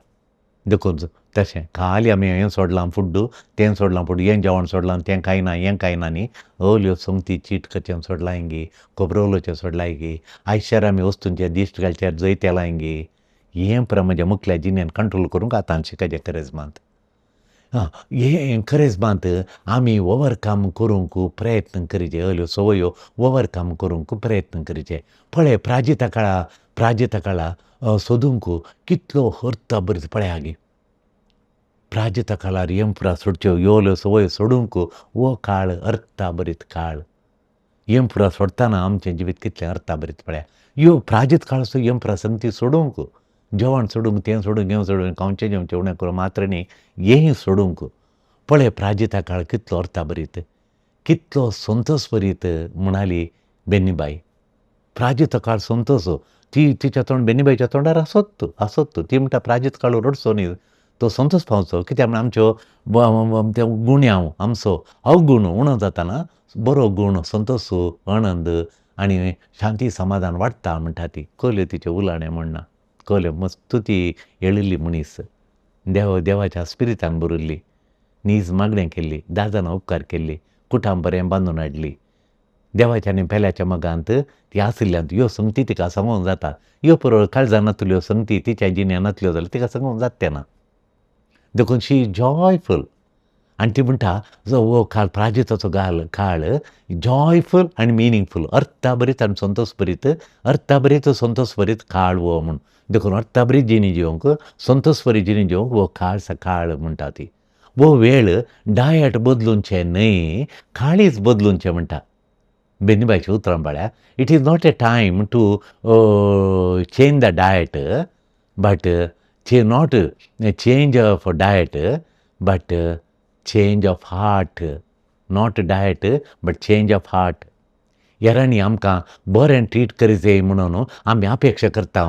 देखून तशें खाली आमी हें सोडलां फुड्डू, तें सोडलां फुड्डू, हें जेवण सोडलां, तें खायना, हें खायना न्ही, अल्यो संगती चीट करचें सोडलां गी, खबरो उलोवचें सोडलां गी, आयच्यार आमी वस्तूंचेर दिश्ट घालच्यार जैत येलां गी, हें पुरा म्हज्या मुखल्या जिणेन कंट्रोल करूंक आतां शिकाचें करेजमांत. आं, हें करेजमांत आमी ओवरकम करूंक प्रयत्न करीजे, अल्यो संवयो ओवरकम करूंक प्रयत्न करीजे. पळय प्राजिता काळा, प्राजिता काळा सोदूंक कितलो अर्थ बरी पळया गे. प्राजिता काळार यंप्रा सोडच्यो ह्यो संवयो सोडूंक हो काळ अर्थाभरीत काळ. यंप्रा सोडटना आमचें जिवीत कितलें अर्थाभरीत पळया. ह्यो प्राजित काळ सो यंप्रा संगती सोडूंक, जेवण सोडूंक, तें सोडूंक, हें सोडूंक, खावचें जेवचें उणें करूं मात्र न्ही, हेंय सोडूंक. पळय प्राजिता काळ कितलो अर्थाभरीत, कितलो संतोसभरीत म्हणाली बेनीबाई. प्राजित काळ संतोस, ती तिच्या तोंड बेनीबाईच्या तोंडार आसत आसत. ती म्हणटा प्राजित काळ रडचो न्ही, तो संतोस पावचो. कित्याक म्हण आमच्यो ते गुण्यांव आमचो अवगूण उणो जाताना बरो गूण संतोस, आनंद आनी शांती समाधान वाडटा म्हणटा ती. कल्यो तिचें उलाणें म्हणना, कल्यो मस्त ती येळिल्ली मनीस, देव देवाच्या स्पिरितान भरिल्ली, नीज मागणें केल्ली, धा जाणां उपकार केल्ली, कुटां बरें बांदून हाडली, देवाच्या आनी पेल्याच्या मोगांत ती आशिल्ल्यान ह्यो संगती तिका सांगूंक जाता. ह्यो पुरो काळजान नातल्यो संगती तिच्या जिणें नातल्यो जाल्यार तिका सांगूंक जाता ना. देखून शी is joyful. आनी ती म्हणटा जो हो काळ प्राजिताचो गाल काळ जॉयफूल आनी मिनींगफूल, अर्थाभरीत आनी संतोसभरीत, अर्थाभरीत संतोसभरीत काळ हो म्हूण. देखून अर्थाभरीत जिणी जिवंक, संतोसभरीत जिणी जिवंक हो काळ सकाळ म्हणटा ती. हो वेळ डायट बदलुचें न्हय, काळीज बदलुचें म्हणटा. बेनीबायचीं उतरां पळया, it is not a time to change the diet, but not change of diet, but change of heart, not diet but change of heart. हेरांनी आमकां बरें ट्रीट करी जाय म्हणून आमी अपेक्षा करता,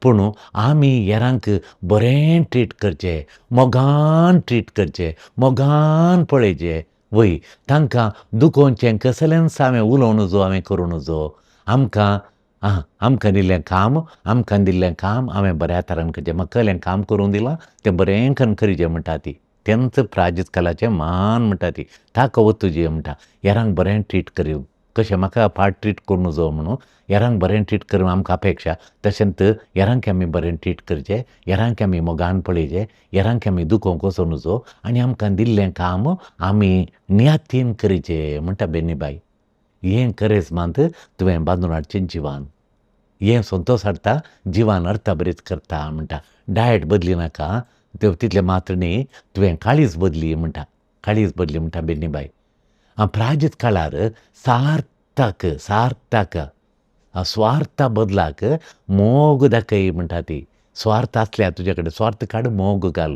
पूण आमी हेरांक बरें ट्रीट करचें, मोगान ट्रीट करचें, मोगान पळयचें. वय तांकां दुखोवचें कसलेंच हांवें उलोवं नजो, हांवें करूं नजो. आमकां आं आमकां दिल्लें काम, आमकां दिल्लें काम हांवें बऱ्या तरान करचें. म्हाका कहलें काम करूंक दिलां तें बरें करून करीचें म्हणटा ती. तेंच प्राजीत कलाचें मान म्हणटा ती. ताका वतुजी म्हणटा, हेरांक बरें ट्रीट करी, कशें म्हाका फाट ट्रीट करूं नजो म्हणून हेरांक बरें ट्रीट करूं आमकां अपेक्षा, तशेंच हेरांक आमी बरें ट्रीट करचें, हेरांक आमी मोगान पळयचें, हेरांक आमी दुखोवंक वचूं नजो आनी आमकां दिल्लें काम आमी नियातीन करीचें म्हणटा बेनीबाई. हें करेजमांत तुवें बांदून हाडचें जिवान, हें संतोस हाडटा, जिवान अर्थाभरीत करता म्हणटा. डायट बदली नाका तितलें मात्र न्ही, तुवें काळीज बदली म्हणटा, काळीज बदली म्हणटा बेनीबाई. प्राजीत काळार सार्थक, सार्थक स्वार्था बदलाक मोग दाखय म्हणटा ती. स्वार्थ आसल्यार तुजे कडेन स्वार्थ काड, मोग घाल.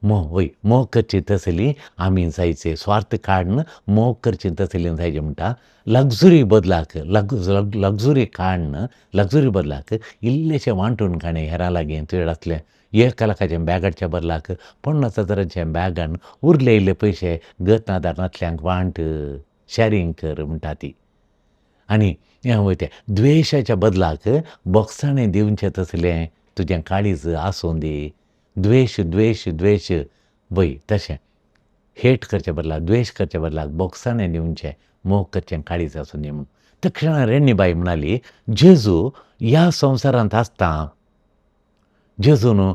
मोग वय मोग करची तसली आमी जायचे, स्वार्थ काडून मोग करची तसली जायचे म्हणटा. लग्जुरी बदलाक लग्जुरी काडून लग्जुरी बदलाक इल्लेशें वांटून खाणें हेरां लागीं तुजे आसलें 1 लाखाचें बॅग हाडच्या बदलाक 50,000 बॅग हाडून उरले इल्ले पयशे गत नादार नातल्यांक वांट, शॅरींग कर म्हणटा ती. आनी हें वय तें द्वेशाच्या बदलाक बोगसाणें दिवचें तसलें तुजें काळीज आसूं दी. द्वेश द्वेश द्वेश वय तशें हेट करचे बदलाक, द्वेश करचे बदलाक बोगसाणें दिवचें, मोग करचें काळीज आसूं दी म्हूण. तक्षणा रेणीबाई म्हणाली, जेजू ह्या संवसारांत आसता जेजून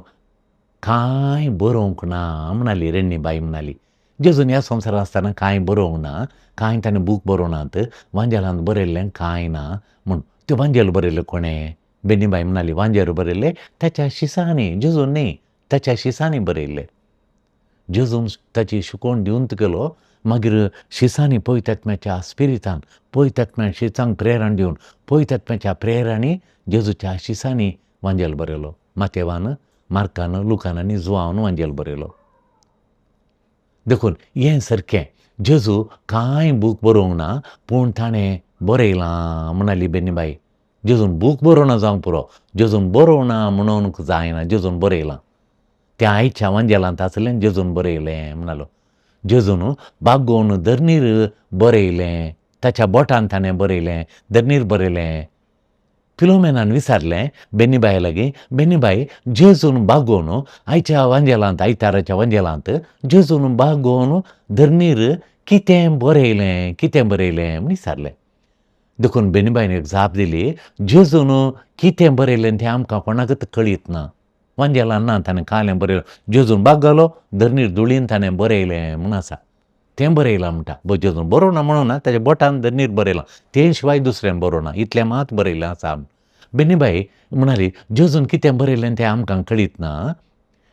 कांय बरोवंक ना म्हणाली रेणीबाई. म्हणाली जेजून ह्या संवसारांत आसतना कांय बरोवंक ना, कांय ताणें बूक बरोवनात, वांजेलांत बरयल्लें कांय ना म्हूण. त्यो वांजेल बरयल्लें कोणें? बेनीबाई म्हणाली वांजेर बरयल्लें ताच्या शिसांनी, जेजून न्ही, ताच्या शिसांनी बरयल्लें. जेजून ताची शिकवण दिवन गेलो, मागीर शिसांनी पवित्र आत्म्याच्या स्पिरितान, पवित्र आत्म्यान शिसांक प्रेरण दिवन पवित्र आत्म्याच्या प्रेरांनी जेजूच्या शिसांनी वांजेल बरयलो. मातेवान, मार्कान, लुकान आनी जुवान वांजेल बरयलो. देखून हें सारकें जेजू कांय बूक बरोवंक ना, पूण ताणें बरयलां म्हणाली बेनीबाई. जेजून बूक बरोवना जावंक पुरो, जेजून बरोवना म्हणूंक जायना, जेजून बरयलां. त्या आयच्या वांजेलांत आसलें जेजून बरयलें म्हणालो. जेजून बागोवन धरणीर बरयलें, ताच्या बोटान ताणें बरयलें, धरणीर बरयलें. फिलोमेनान विचारलें बेनीबाय लागीं, बेनीबाय जेजून बागोवन आयच्या वांजेलांत, आयताराच्या वांजेलांत जेजून बागोवन धरणीर कितें बरयलें, कितें बरयलें म्हूण विचारलें. देखून बेनीबायन एक जाप दिली, जेजून कितें बरयलें तें आमकां कोणाकूच कळीत ना, वांजेलान ना ताणें कालें बरयलें, जेजून बागलो धरणीर धुळीन ताणें बरयलें म्हूण आसा, तें बरयलां म्हणटा. जेजून बरोवना म्हणून ना, ताच्या बोटान धरणीर बरयलां, तें शिवाय दुसऱ्यान बरोवना, इतलें मात बरयलें आसा. बेनीबाई म्हणाली, जेजून कितें बरयलें तें आमकां कळीत ना,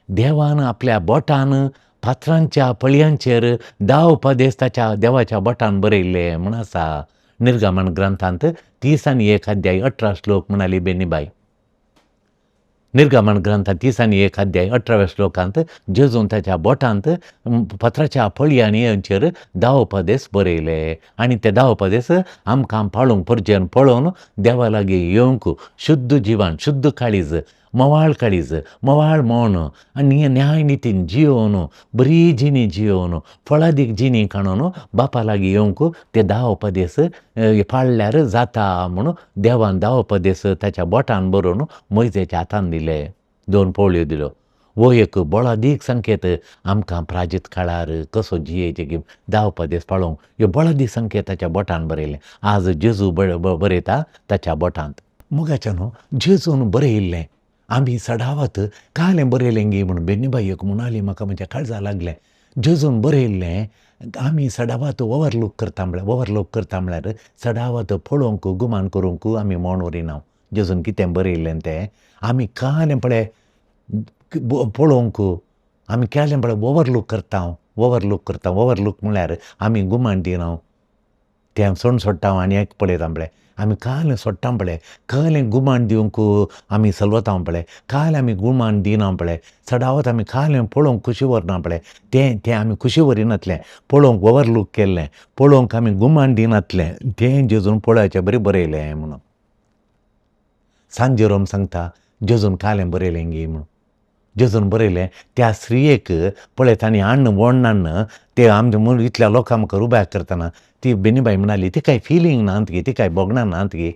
देवान आपल्या बोटान फातरांच्या पळयांचेर 10 उपदेश ताच्या देवाच्या बोटान बरयल्ले म्हूण आसा. निर्गमन ग्रंथांत 31 अध्याय 18 श्लोक म्हणाली बेनीबाई. निर्गमन ग्रंथांत 31 अध्याय 18व्या श्लोकांत जेजून ताच्या बोटांत पत्राच्या पळयांचेर 10 उपदेश बरयले आनी ते 10 उपदेश आमकां पाळूंक परजेन पळोवन देवा लागीं येवंक शुद्ध जिवन, शुद्ध काळीज, मवाळ काळीज, मवाळ मौन आनी न्याय नितीन जियोवन, बरी जिणी जियोवन, फळादीक जिणी काणून बापा लागीं येवंक ते 10 उपदेश पाळल्यार जाता म्हणून देवान 10 उपदेश ताच्या बोटान बरोवन मोयजेच्या हातान दिले, 2 पोळयो दिल्यो. हो एक बळादीक संकेत आमकां प्राजीत काळार कसो जियेचे की 10 उपदेश पाळोवंक ह्यो बळादीक संकेत ताच्या बोटान बरयले. आज जेजू बरयता ताच्या बोटांत. मोगाच्या न्हू जेजून बरयिल्लें आमी सडावत कालें बरयलें गी म्हूण बेनीबाई एक म्हणाली, म्हाका म्हज्या काळजा लागलें. जेजून बरयल्लें आमी सडावत ओवरलूक करता म्हळ्यार, ओवरलूक करता म्हळ्यार सडावत पळोवंक गुमान करूंक आमी मोण व्हरिना. जेजून कितें बरयल्लें तें आमी कालें पळय पळोवंक आमी केलें पळय ओवरलूक करता, ओवरलूक करता. ओवरलूक म्हळ्यार आमी गुमान दिना, तें सोण सोडटा आनी एक पळयता पळय आमी कालें सोडटा पळय, कालें गुमान दिवंक आमी सलवता पळय, कालें आमी गुमान दिना पळय, चडावत आमी कालें पळोवंक खुशी व्हरना पळय, तें तें आमी खुशी व्हरिनातलें, पळोवंक ओवरलूक केल्लें, पळोवंक आमी गुमान दिनातलें, तें जेजून पळोवचें बरें बरयलें म्हणून. सांत जेरोम सांगता जेजून कालें बरयलें गी म्हणून. जेजून बरयलें त्या स्त्रियेक पळय तांणी अन्न वोण्ण हाडून ते आमच्या म्हूण इतल्या लोकां मुखार उब्याक करतना ती बेनीबाई म्हणाली, तिकाय फिलींग ना गे, तिकाय भोगणां ना गे,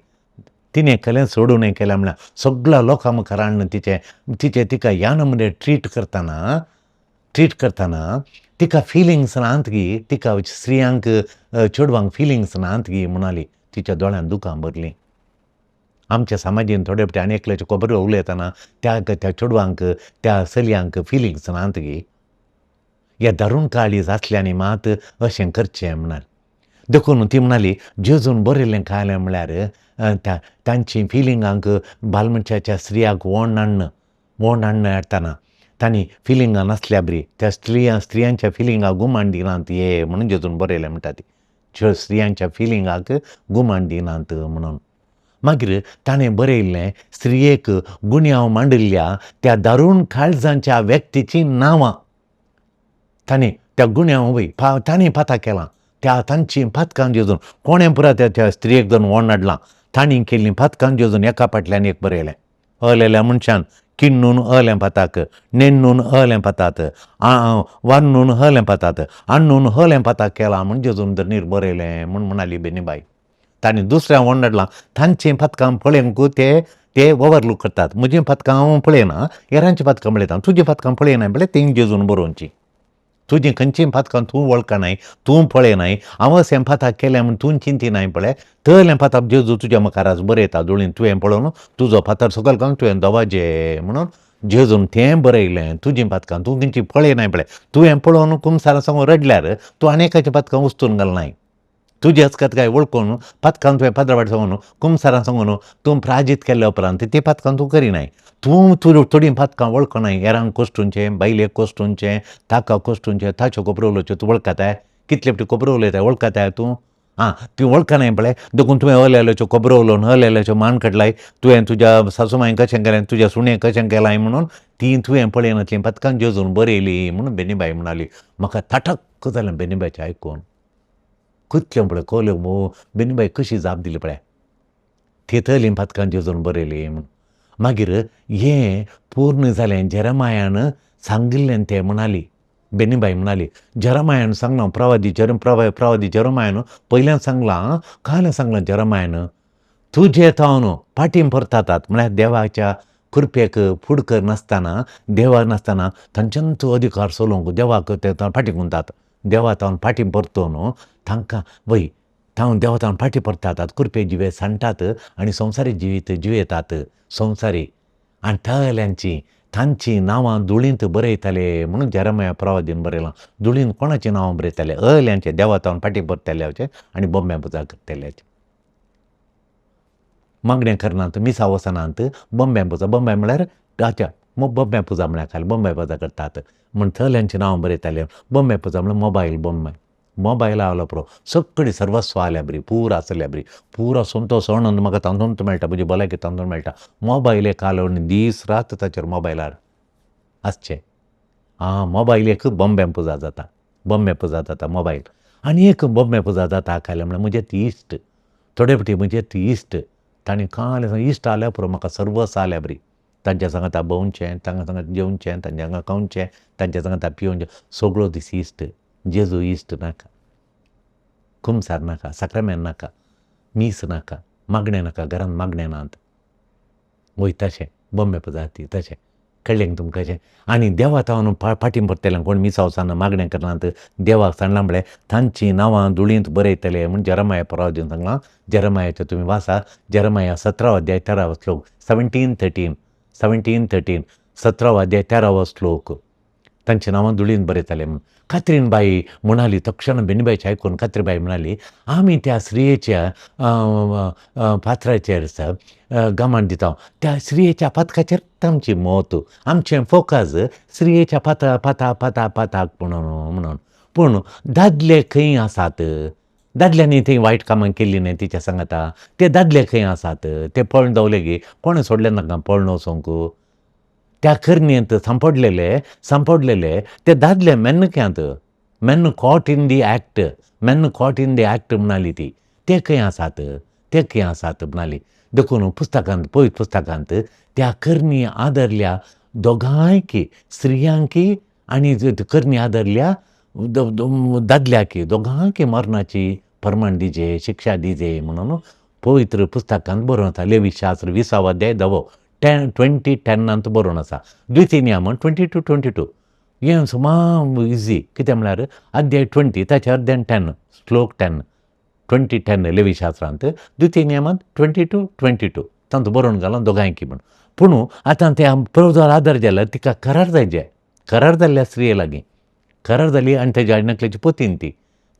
तिणें केलें सोडून हें केलें म्हळ्यार सगळ्या लोकां मुखार हाडून तिचें तिचें तिका ह्या नमुने ट्रीट करतना, ट्रीट करतना तिका फिलिंग्स नात गी, तिका स्त्रियांक चेडवांक फिलिंग्स नात गी म्हणाली. तिच्या दोळ्यांत दुकां भरलीं. आमच्या समाजीन थोडे फावटी आनी एकल्याच्यो खबरो उलयतना त्या त्या चेडवांक त्या चलयांक फिलिंग्स नात गी, ह्या दारूण काळीज आसल्यांनी मात अशें करचें म्हणाल. देखून ती म्हणाली जेजून बरयल्लें कालें म्हळ्यार त्या तांची फिलिंगांक बालमनशाच्या स्त्रियांक वोण हाडून, वोण हाडून हाडटना तांणी फिलिंगां नासल्या बरी त्या स्त्रियांच्या फिलिंगाक गुमान दिनात ये म्हणून जेजून बरयलें म्हणटा ती, स्त्रियांच्या फिलिंगाक गुमान दिनात म्हणून. मागीर ताणें बरयल्लें स्त्रियेक गुन्यांव मांडिल्ल्या त्या दारूण काळजांच्या व्यक्तीचीं नांवां ताणें त्या गुन्यांव वय ताणें पाता केलां त्या तांचीं पातकां जेजून कोणें पुरा त्या स्त्रियेक धरून वोण हाडलां, तांणी केल्लीं पातकां जेजून एका फाटल्यान एक बरयलें. अलेल्या मनशान किण्णून अलें पाताक, नेण्णून अलें पातात, वान्नून हलें पातात, आण्णून हलें पाताक केलां म्हूण जेजून धरणीर बरयलें म्हूण म्हणाली बेनीबाई. तांणी दुसऱ्या वोण हाडलां तांचीं पातकां पळोवंक ते ते ओवरलूक करतात. म्हजीं पातकां हांव पळयना, हेरांचीं पातकां पळयता, तुजीं पातकां पळयना पळय तीं जेजून बरोवचीं. तुजीं खंयचीं पातकां तूं वळखनाय, तूं पळयनाय, हांव अशें पाताक केलें म्हूण तूं चिंतिनाय पळय, तलें पाताक जेजू तुज्या मुखार आज बरयता दोळीन तुवें पळोवन तुजो फातर सकयल घालून तुवें दवाजे म्हणून जेजून तें बरयलें. तुजीं पातकां तूं खंयचीं पळयनाय पळय, तुवें पळोवन कुमसारा सांगून रडल्यार तूं आनी एकाचीं पातकां उस्तून घालनाय. तुजी हसकत काय वळखून पातकां तुवें पाद्रा फाटी सांगून कुमसारां सांगून तूं प्राजीत केल्या उपरांत ती पातकां तूं करिनाय. तूं थोडीं पातकां वळखनाय, हेरांक कोश्टूंचें, बायलेक कोश्टूंचें, ताका कोश्टूंचें, ताच्यो खबरो उलोवच्यो तूं वळखताय, कितले फावटी खबरो उलयताय वळखताय तूं? आं ती वळखनाय पळय, देखून तुवें अलेल्याच्यो खबरो उलोवन अलेल्याच्यो मान काडलाय, तुवें तुज्या सासूमांयक कशें केलें, तुज्या सुणेक कशें केलां म्हणून ती तुवें पळयनातलीं पातकां जेजून बरयलीं म्हणून बेनीबाई म्हणाली. म्हाका ताटक जालें बेनीबायचें आयकून. कितलें पळय कोल्यो बेनीबाई कशी जाप दिली पळय, थेतलीं पातकां जेजून बरयलीं म्हूण. मागीर हें पूर्ण जालें जेरमायान सांगिल्लें तें म्हणाली. बेनीबाई म्हणाली, जेरमायान सांगलां, प्रवादी जेरम प्रवादी जेरमायान पयल्यान सांगलां, काल सांगलां जेरमायान, तुजे तावन फाटीं परतातात म्हळ्यार देवाच्या कृपेक फुड करनासतना, देवा नासतना तांच्यान तो अधिकार चलोवंक देवाक ते फाटीं गुंतात, देवा तावन फाटीं परतून तांकां वय तावन देवा तावन फाटीं परतातात, कृपे जिवे सांडटात आनी संवसारी जिवीत जियेतात, संवसारी. आनी तल्यांची तांचीं नांवां धुळींत बरयतले म्हणून जेरमाया प्रवादीन बरयलां. धुळींत कोणाचीं नांवां बरयतले? अल्यांचे, देवा तावन फाटीं परतल्याचे आनी बोम्ब्या पुजा करतल्याचे. मागणें करनात, मिसा वचनात, बोम्ब्या पुजा, बोम्ब्या म्हळ्यार गाच्या बोम्ब्या पुजा म्हळ्यार खाली बोम्ब्या पुजा करतात म्हण थल्यांचीं नांवां बरयताले. बोम्ब्या पुजा म्हळ्यार मोबायल, बोम्बे मोबायल आयलो पुरो, सगळी सर्वस्व आल्या बरी, पुरा आसल्या बरी, पुरा संतोश आनंद म्हाका तातूंत मेळटा, म्हजी भलायकी तातूंत मेळटा. मोबायल एक आलो आनी दीस रात ताचेर मोबायलार आसचें. आं, मोबायल एक बोम्ब्या पुजा जाता, बोम्ब्या पुजा जाता मोबायल. आनी एक बोम्ब्या पुजा जाता खायल्या म्हळ्यार म्हजे ती इश्ट, थोडे फावटी म्हजे ती इश्ट, तांणी काल इश्ट आल्या पुरो, म्हाका सर्वस्व आल्या बरी. तांच्या सांगाता भोंवचें, तांच्या सांगाता जेवचें, तांच्या हांगा खावचें, तांच्या सांगाता पिवचें, सगळो दीस इश्ट. जेजू इश्ट नाका, कुमसार नाका, साक्रामेंत नाका, मीस नाका, मागणें नाका, घरांत मागणें नात. वय तशें बोम्बे पुजा ती तशें कळ्ळें तुमकां अशें. आनी देवा तावन फाटीं परतले कोण मिसा वचना, मागणें करनात, देवाक सांडलां म्हळ्यार तांचीं नांवां धुळींत बरयतले म्हूण जेरमाया प्रवादीन सांगलां. जेरमायाचें तुमी वाचा, जेरमाया 17 अध्याय 13 श्लोक, 17:13, 17:13, 17 अध्याय 13 श्लोक, तांचीं नांवां धुळींत बरयतले म्हूण. कात्रीन बाई म्हणाली, तक्षण बेनीबायचें आयकून कात्रीन बाई म्हणाली, आमी त्या स्त्रियेच्या पात्राचेर गमान दिता, त्या स्त्रियेच्या पातकाचेर आमची मत, आमचें फोकस स्त्रियेच्या पाता पाता पाता पाताक म्हणून म्हणून. पूण दादले खंय आसात? दादल्यांनी थंय वायट कामां केल्लीं न्हय तिच्या सांगाता, ते दादले खंय आसात? ते पळोवन दवले गे, कोणें सोडलें नाका पळोवन वचोंक? त्या करणेंत सांपडलेले, सांपडलेले ते दादले मेन्नक्यांत, men caught in the act, men caught in the act म्हणाली ती, ते खंय आसात? ते खंय आसात म्हणाली. देखून पुस्तकांत, पवित्र पुस्तकांत त्या करणी आदरल्या दोगांयकी, स्त्रियांकी आनी करणी आदरल्या दादल्याकी, दोगांयकी मरणाची फर्माण दिजे, शिक्षा दिजे म्हणून पवित्र पुस्तकांत बरोवन आसा. लेवी शास्त्र 20 अध्याय 10 10 20:10 बरोवन आसा. द्वितीय नियम 22:22, हें समा इजी, कितें म्हळ्यार अध्याय 20 ताच्या अर्द्यान 10, श्लोक 10, 20:10 लेवी शास्त्रांत, द्वितीय नियमांत 22:22 तातूंत बरोवन घालां दोगांयकी म्हूण. पूण आतां ते प्रभुचो आदर जाल्यार तिका करार जाय, करार जाल्ल्या स्त्रिये लागीं करार जाली आनी तेज्या नकलेची पोतीन ती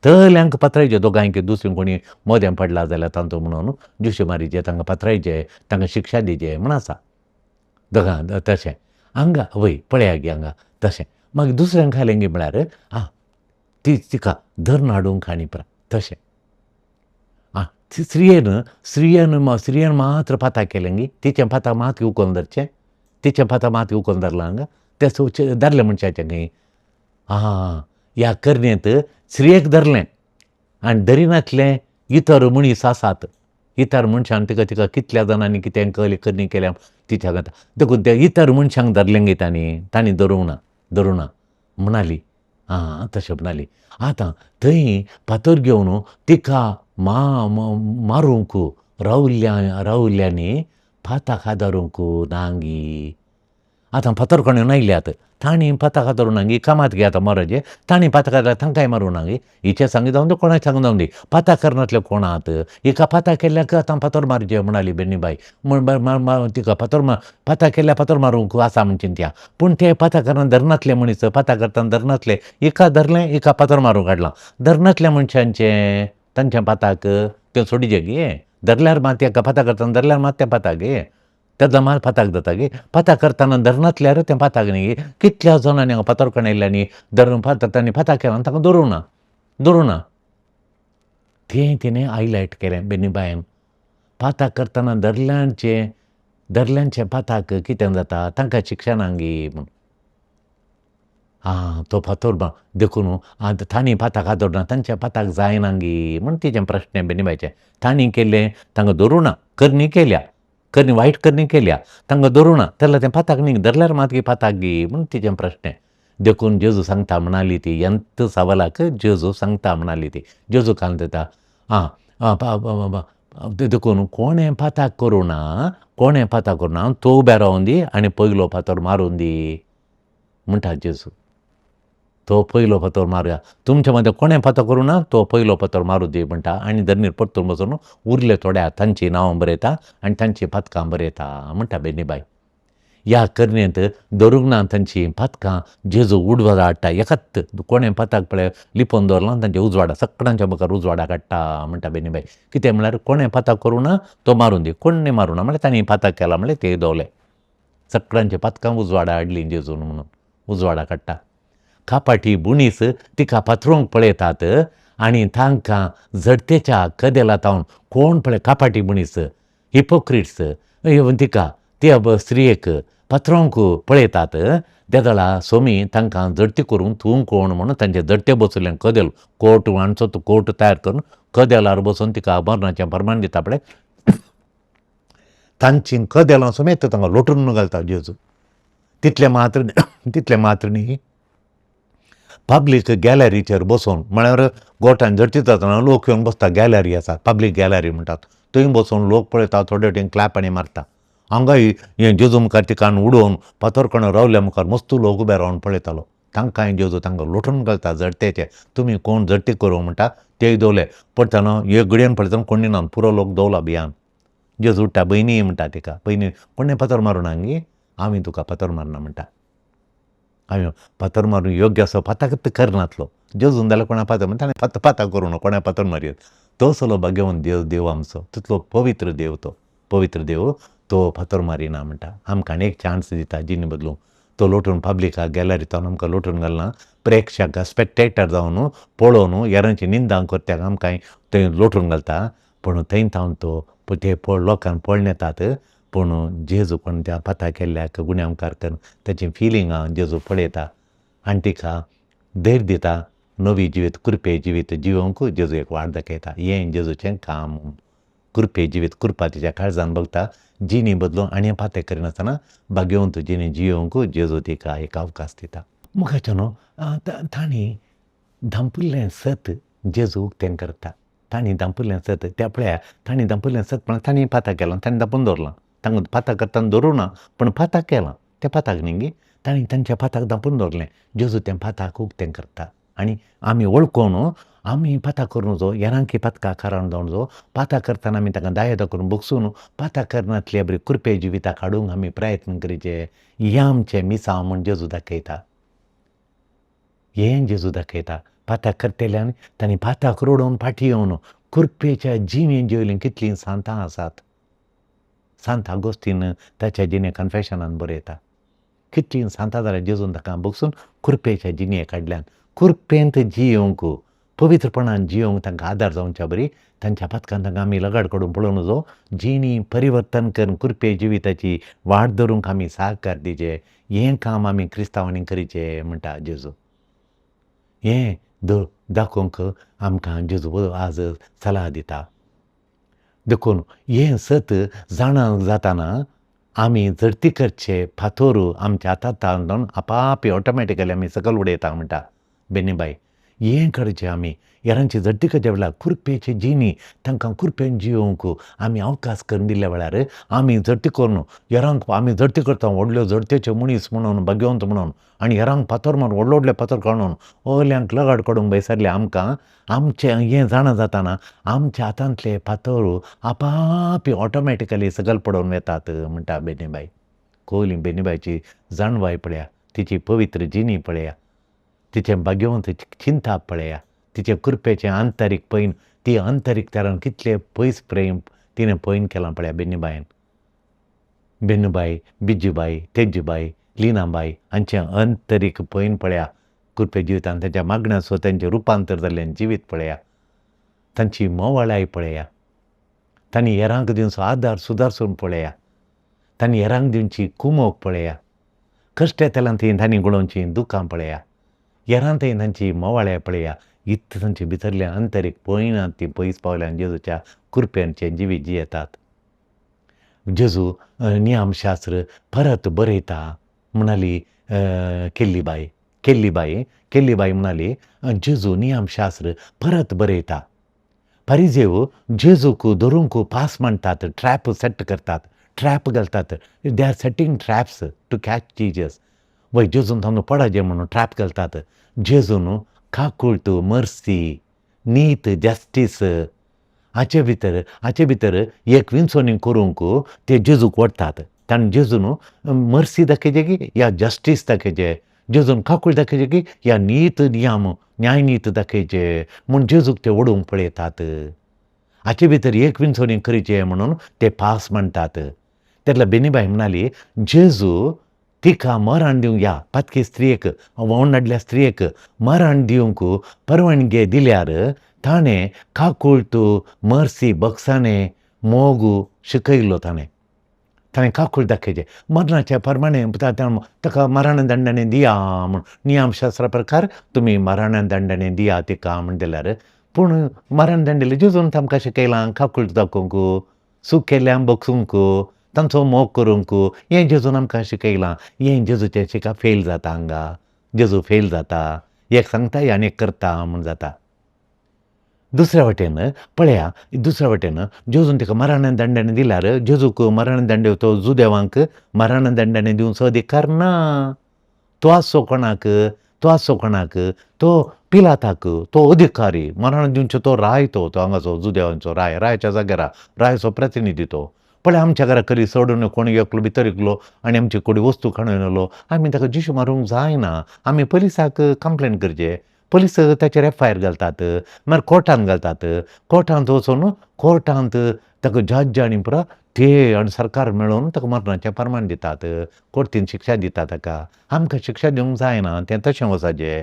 तल्यांक पात्रायचे दोगांयकी, दुसरी कोणी मोद्यां पडला जाल्यार तांचो म्हणून जुशे मारीचे, तांकां पात्रायचे, तांकां शिक्षा दिचे म्हूण आसा दोगां तशें. हांगा वय पळया गे हांगा तशें. मागीर दुसऱ्यांक खालें गे म्हळ्यार आं ती तिका धरून हाडूंक आनी तशें. आं स्त्रियेन स्त्रियेन स्त्रियेन मात्र पाता केलें गे, तिचें पाता मात उकोवन धरचें, तिचें पाता मात उकोवन धरलां हांगा तें धरलें मनशाचें खंय. आं ह्या करणेंत स्त्रियेक धरलें आनी धरिनातलें इतर मनीस आसात, इतर मनशान तिका तिका कितल्या जाणांनी कितें करणी केल्या तिच्या खातीर, देखून ते इतर मनशांक धरलें गे तांणी, तांणी धरूंक ना, धरूंक ना म्हणाली. आं तशें म्हणाली. आतां थंय फातर घेवन तिका मारूंक रावल्या रावल्यांनी फाताक आदारूंक नांगी. आतां फातर कोणें आयल्यात तांणी पाताक आदारूंक नांगी, कामात गे आतां मरजे, तांणी पाताक आदार तांकांय मारूंक नांगी. हिचें सांगी जावन दी, कोणाक सांगून जावन दी, पाताक करनातले कोणात, हिका पाताक केल्ल्याक आतां फातर मारचे म्हणाली बेनीबाय. म्हण तिका फातर पाताक केल्ल्या फातर मारूंक आसा म्हण चिंतया, पूण ते पाताक करना धरनातले मनीस, पाताक करतना धरनातले, हिका धरलें हिका फातर मारूंक काडलां, धरनातल्या मनशांचें तांच्या पाताक तें सोडिजे गे, धरल्यार मात तेका पाताक करतना धरल्यार मात तें पाताक गे, तेन्ना मात पाताक जाता गे, पाताक करतना धरनातल्यार तें पाताक न्ही. कितल्या जाणांनी हांगा फातर कणयल्ल्यांनी धरून पाताक तांणी पाताक केला आनी तांकां धरूंक ना, धरूंक ना. तें तिणें हायलायट केलें बेनीबायन. पाताक करतना धरल्यांचें धरल्यांचें पाताक कितें जाता तांकां शिक्षा ना गे म्हूण. आं तो फातर देखून आतां तांणी पाताक आदरना, तांच्या पाताक जायना गे म्हूण तिचें प्रश्न बेनीबायचें. तांणी केल्लें तांकां धरूं ना, करणी केल्या, करणी वायट करणी केल्या, तांकां धरूं ना, तेन्ना तें पाताक न्ही, धरल्यार मात गे पाताक गे म्हूण तिचें प्रश्न. देखून जेजू सांगता म्हणाली ती यंत सवालाक जेजू सांगता म्हणाली ती जेजू कान दिता आं देखून कोणें पाताक करूं ना, कोणें पाताक करूं ना, तो उबे रावन दी आनी पयलो फातर मारून दी म्हणटा जेजू. तो पयलो फातर मारुया, तुमच्या मदें कोणें पाताक करूं ना तो पयलो फातर मारूं दी म्हणटा आनी धरणीर परतून बसून उरले थोड्या तांचीं नांवां बरयता आनी तांचीं पातकां बरयता म्हणटा बेनीबाय. ह्या करणेंत धरूंक ना तांचीं पातकां जेजू उजवाडा हाडटा. एकाच कोणें पाताक पळय लिपोवन दवरलां तांच्या उजवाडा सगळ्यांच्या मुखार उजवाडा काडटा म्हणटा बेनीबाय. कितें म्हळ्यार कोणें पाताक करूं ना तो मारून दी, कोणें मारूं ना म्हळ्यार तांणी पाताक केला म्हळ्यार ते दवले सगळ्यांच्या पातकां उजवाडा हाडलीं जेजून म्हणून उजवाडा काडटा. कापाटी बुणीस तिका पातळूंक पळयतात आनी तांकां झडतेच्या कदेला तावन कोण पळय कापाटी बुणीस हिपोक्रिट्स तिका त्या स्त्रियेक पातळूंक पळयतात. तेदळा सोमी तांकां झडती करूंक तूं कोण म्हणून तांचे झडते बसयल्लें कदेल कोट हांचो तो कोट तयार करून कदेलार बसून तिका मरणाचें फर्मान दिता पळय तांचीं कदेलां समेत तांकां लोटून घालता जेजू. तितलें मात्र तितलें मात्र न्ही, पब्लीक गॅलरीचेर बसून म्हळ्यार गोठान झडती जातना लोक येवन बसता, गॅलरी आसा पब्लीक गॅलरी म्हणटात, थंय बसून लोक पळयता, थोडे वटेन क्लॅप आनी मारता. हांगाय हें जेजू मुखार तिका उडोवन फातर कोण रावल्या मुखार मस्त लोक उबे रावन पळयतालो. तांकांय जेजू तांकां लोटून घालता झडतेचे, तुमी कोण झडती करूं म्हणटा तेय दवले पळयतना एक घडयेन पळयतना कोणी ना, पुरो लोक दवला भियान. जेजू उठ्ठा, भयणी म्हणटा तिका, भयणी कोणें फातर मारूं ना गे, हांवें तुका फातर मारना म्हणटा. हांवें फातर मारून योग्य असो फाताकच करनातलो जेजून जाल्यार कोणा फातर म्हणटा ताणें फातर करूं ना, कोणा फातर मारयत. तो सलो भाग्यवंत देव, देव आमचो तितलो पवित्र देव, तो पवित्र देव तो फातर मारिना म्हणटा. आमकां आनी एक चान्स दिता जिणे बदलूंक. तो लोटून पब्लिकाक गॅलरींत आमकां लोटून घालना, प्रेक्षक स्पेक्टेटर जावन पळोवन हेरांची निंदा करत्याक आमकां थंय लोटून घालता. पूण थंय तावन तो ते लोकांक पळोवन येतात. पूण जेजू कोण त्या पाता केल्ल्याक गुन्यांवकार करून ताची फिलिंगां जेजू पळयता आनी तिका धैर्य दिता, नवी जिवीत कृपे जिवीत जिवोवंक जेजू एक वाट दाखयता. हें जेजूचें काम, कृपे जिवीत कृपा तिच्या काळजान बघता, जिणी बदलून आनी पातें करिनासतना भाग्यवंत जिणी जियोवंक जेजू तिका एक अवकाश दिता. मुखाचें न्हू तांणी धांपिल्लें सत जेजू उक्तें करता. तांणी धांपिल्लें सत त्या पळया तांणी धांपिल्लें सत म्हळ्यार तांणी पाताक केलां, तांणी धांपून दवरलां. तांकां पाताक करतना दवरूं ना पूण पाताक केलां, तें पाताक न्ही गे, तांणी तांच्या पाताक धांपून दवरलें. जेजू तें पाताक उक्तें करता आनी आमी वळखून आमी पाताक करूं जो हेरांकी पातका कारण जावन जो पाताक करतना आमी तांकां दायेदा करून बगसून पाताक करनातले बरी कृपे जिविताक हाडूंक आमी प्रयत्न करचे. हें आमचें मिसांव म्हूण जेजू दाखयता, हें जेजू दाखयता. पाताक करतल्यान तांणी पाताक रडोवन फाटीं येवन कृपेच्या जिणें जेवलीं कितलीं सांतां आसात. सांत आगोस्तीन ताच्या जिणे कन्फेशनान बरयता कितलीं सांतां जाल्यार जेजून ताका बगसून कृपेच्या जिणें काडल्यान कृपेंत जियोवंक पवित्रपणान जियोवंक तांकां आदार जावच्या बरी तांच्या पातकान तांकां आमी लगाड काडून पळोवन जो जिणी परिवर्तन करून कृपे जिविताची वाट धरूंक आमी सहकार दिवचे. हें काम आमी क्रिस्तांवांनी करचें म्हणटा जेजू. हें दाखोवंक आमकां जेजू आज सलाह दिता. देखून हें सत जाणा जाताना आमी झडती करचे फातोर आमच्या हातांत आपाप ऑटोमॅटिकली आमी सकयल उडयता म्हणटा बेनीबाय. हें करचें आमी हेरांची झडती करच्या वेळार कृपेची जिणी तांकां कृपेन जियोवंक आमी अवकाश करून दिल्ल्या वेळार आमी झडती करून हेरांक आमी झडती करता व्हडल्यो झडतेच्यो मनीस म्हणून भाग्यवंत म्हणून आनी हेरांक फातर मारून व्हडले व्हडले फातर काडून ओल्यांक लगाड काडूंक बैसरले आमकां आमचें हें जाणा जाताना आमच्या हातांतले फातर आपाप ऑटोमॅटिकली सकयल पडून वेतात म्हणटा बेनीबाय. कोहली बेनीबायची जाणवाय पळया, तिची पवित्र जिणी पळया, तिचें भाग्यवंत चिंताप पळया, तिचें कृपेचें आंतरीक पैन, ती आंतरीक तरान कितलें पयस प्रेम तिणें पैन केलां पळया बेनीबायन. बेनूबाय, बिजूबाय, तेजूबाय, लिनाबाय हांचें आंतरीक पैन पळया कृपे जिवितान, तांच्या मागण्याचो तांचें रुपांतर जाल्लें जिवीत पळया, तांची मोवाळाय पळया, तांणी हेरांक दिवचो आदार सुदारसून पळया, तांणी हेरांक दिवची कुमोक पळया, कश्ट येताल्यान थंय तांणी गळोवची दुकां पळया, हेरां थंय तांची मोवाळाय पळया. इतलें तांचे भितरलें आंतरीक पळयना ती पयस पावल्यान जेजूच्या कृपेनचें जिवीत जियेतात. जेजू नियमशास्त्र परत बरयता म्हणाली केल्ली बाय. केल्ली बाई, केल्ली बाई म्हणाली, जेजू नियमशास्त्र परत बरयता. परिजेव जेजूक धरूंक पास म्हणटात, ट्रॅप सेट करतात, ट्रॅप घालतात. They are setting traps to catch Jesus. वय जेजून तांदूळ पडाजे म्हणून ट्रॅप घालतात. जेजून काकुळट, मर्सी, नीत, जस्टीस हाचे भितर एक विंचोणी करूंक ते जेजूक व्हरतात. ताणें जेजून मर्सी दाखयचे की या जस्टीस दाखयचे, जेजून काकूळ दाखयचे की या नीत, नियम, न्यायनीत दाखयचे म्हूण जेजूक ते ओडूंक पळयतात. हाचे भितर एक विंचोणी करचे म्हणून ते पास म्हणटात. तेन्ना बेनीबाई म्हणाली, जेजू तिका मरण दिवंक, ह्या पातकी स्त्रियेक, व्हांवन हाडल्या स्त्रियेक मरण दिवंक परवानगी दिल्यार ताणें काकुळट, मर्सी, बक्साणें, मोग शिकयलो. ताणें ताणें काकूळ दाखयचें मरणाच्या प्रमाणे ताका मरण दंडणे दिया म्हूण. नियमशास्त्रा प्रकार तुमी मरण दंडणे दिया तिका म्हण दिल्यार, पूण मरण दंडले जेजून आमकां शिकयलां काकूळ दाखोवंक, चूक केल्यान बगसूंक, तांचो मोग करूंक. हें जेजून आमकां शिकयलां. हें जेजूचें शिका फेल जाता हांगा. जेजू फेल जाता. एक सांगता आनी एक करता म्हूण जाता. दुसऱ्या वटेन पळया, दुसऱ्या वटेन जेजून तिका मरण दंडणे दिल्यार, जेजूक मरण दंड, तो जुदेवांक मरण दंडणे दिवचो अधिकार ना. तो आसचो कोणाक? तो आसचो कोणाक? तो पिलाताक. तो अधिकारी, मरण दिवचो तो राय. तो तो हांगाचो जुदेवांचो राय, रायाच्या जाग्यार रायाचो प्रतिनिधी तो. पळय, आमच्या घरा करी सोडून कोण एकलो भितर एकलो आनी आमची कोणी वस्तू काडून येयलो, आमी ताका जिशू मारूंक जायना. आमी पोलिसाक कंप्लेन करचें. पोलीस ताचेर एफआयआर घालतात, मागीर कोर्टान घालतात. कोर्टांत वचून कोर्टांत ताका जज आनी पुरो ते आनी सरकार मेळून ताका मरणाचें प्रमाण दितात, कोर्तीन शिक्षा दिता ताका. आमकां शिक्षा दिवंक जायना, तें तशें वचपाचें.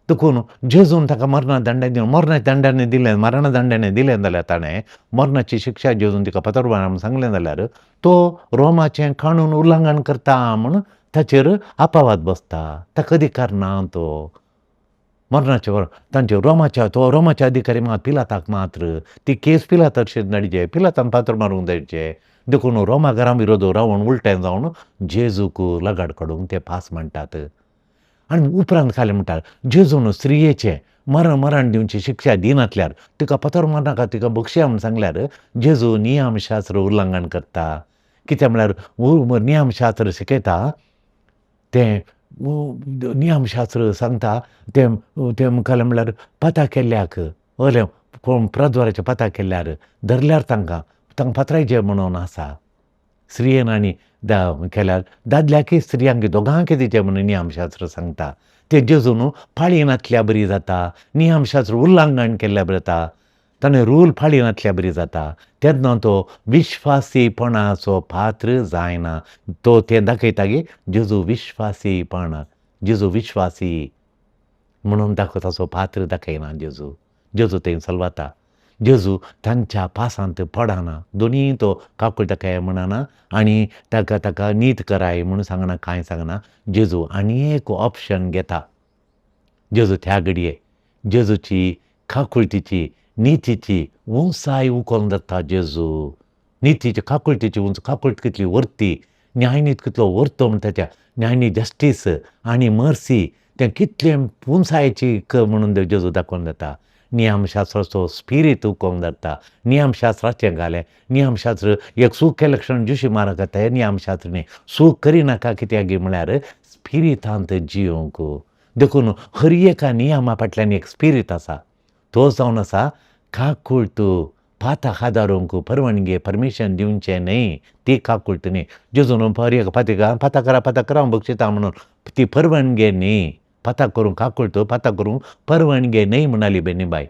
देखून जेजून ताका मरणा दंडने दिवन, मरणा दंडने दिलें, मरणा दंडने दिलें जाल्यार, ताणें मरणाची शिक्षा जेजून तिका फातर मार म्हूण सांगलें जाल्यार, तो रोमाचें कानून उल्लंघन करता म्हूण ताचेर अपवाद बसता. ताका अधिकार ना तो मरणाचे. तांचे रोमाच्या, तो रोमाचे अधिकारी मात पिलाताक मात्र. ती केस पिलाताचेर धाडचे, पिलातान फातर मारूंक धाडचे. देखून रोमा घरां विरोध रावन उलटें जावन जेजूक लगाड काडूंक ते पास म्हणटात. आनी उपरांत खाली म्हणटात, जेजून स्त्रियेचें मरण दिवची शिक्षा दिनातल्यार, तिका फातर मारनाका, तिका बक्षया म्हूण सांगल्यार, जेजू नियमशास्त्र उल्लंघन करता. कित्याक म्हळ्यार नियमशास्त्र शिकयता तें, नियमशास्त्र सांगता तें, तें मुखाल्लें म्हळ्यार पता केल्ल्याक, अलें कोण प्रद्वाराचें पता केल्यार धरल्यार तांकां तांकां फातरायचें म्हणून आसा. स्त्रियेन आनी केल्यार दादल्याकय स्त्रियांक दोगांकय दिचें म्हणून नियमशास्त्र सांगता. तें जेजून पाळी नातल्या बरी जाता, नियमशास्त्र उल्लंघन केल्ल्या बरी जाता, ताणें रूल पाळी नातल्या बरी जाता. तेन्ना तो विश्वासीपणाचो पात्र जायना. तो तें दाखयता की जेजू विश्वासीपण, जेजू विश्वासी म्हणून दाखोवपाचो पात्र दाखयना जेजू. जेजू थंय सलवाता. जेजू तांच्या पासांत पडना. दोनीय तो काकूळ ताका म्हणना आनी ताका ताका नीत कराय म्हणून सांगना, कांय सांगना. जेजू आनी एक ऑप्शन घेता. जेजू त्या घडये जेजूची काकुळटीची, नितीची उंचाय उखलून धरता. जेजू नितीची, काकुळटीची उंच, काकुळट कितली व्हरती, न्यायनीत कितलो व्हरतो म्हण, ताच्या न्यायनीत, जस्टीस आनी मर्सी तें कितलें उंचायेची म्हणून जेजू दाखोवन दिता. नियमशास्त्राचो स्पिरीत उखलून धरता. नियमशास्त्राचें घालें नियमशास्त्र एक चूक केलें क्षण जिशी मारक जाता, हें नियमशास्त्र न्ही. चूक करिनाका, कित्याक म्हळ्यार स्पिरितांत जियोंक. देखून हर एका नियमा फाटल्यान एक स्पिरीत आसा. तो जावन आसा काकुळट. पाता हादारूंक परवानगी, परमिशन दिवचें न्हय, ती काकुळट न्ही. जेजून हर एक पातिका पाता करा, पाता करा, हांव बक्षिता म्हणून ती परवानगी न्ही. पाता करूंक काकुळट, पाता करूंक परवानगी न्हय म्हणाली बेनीबाय.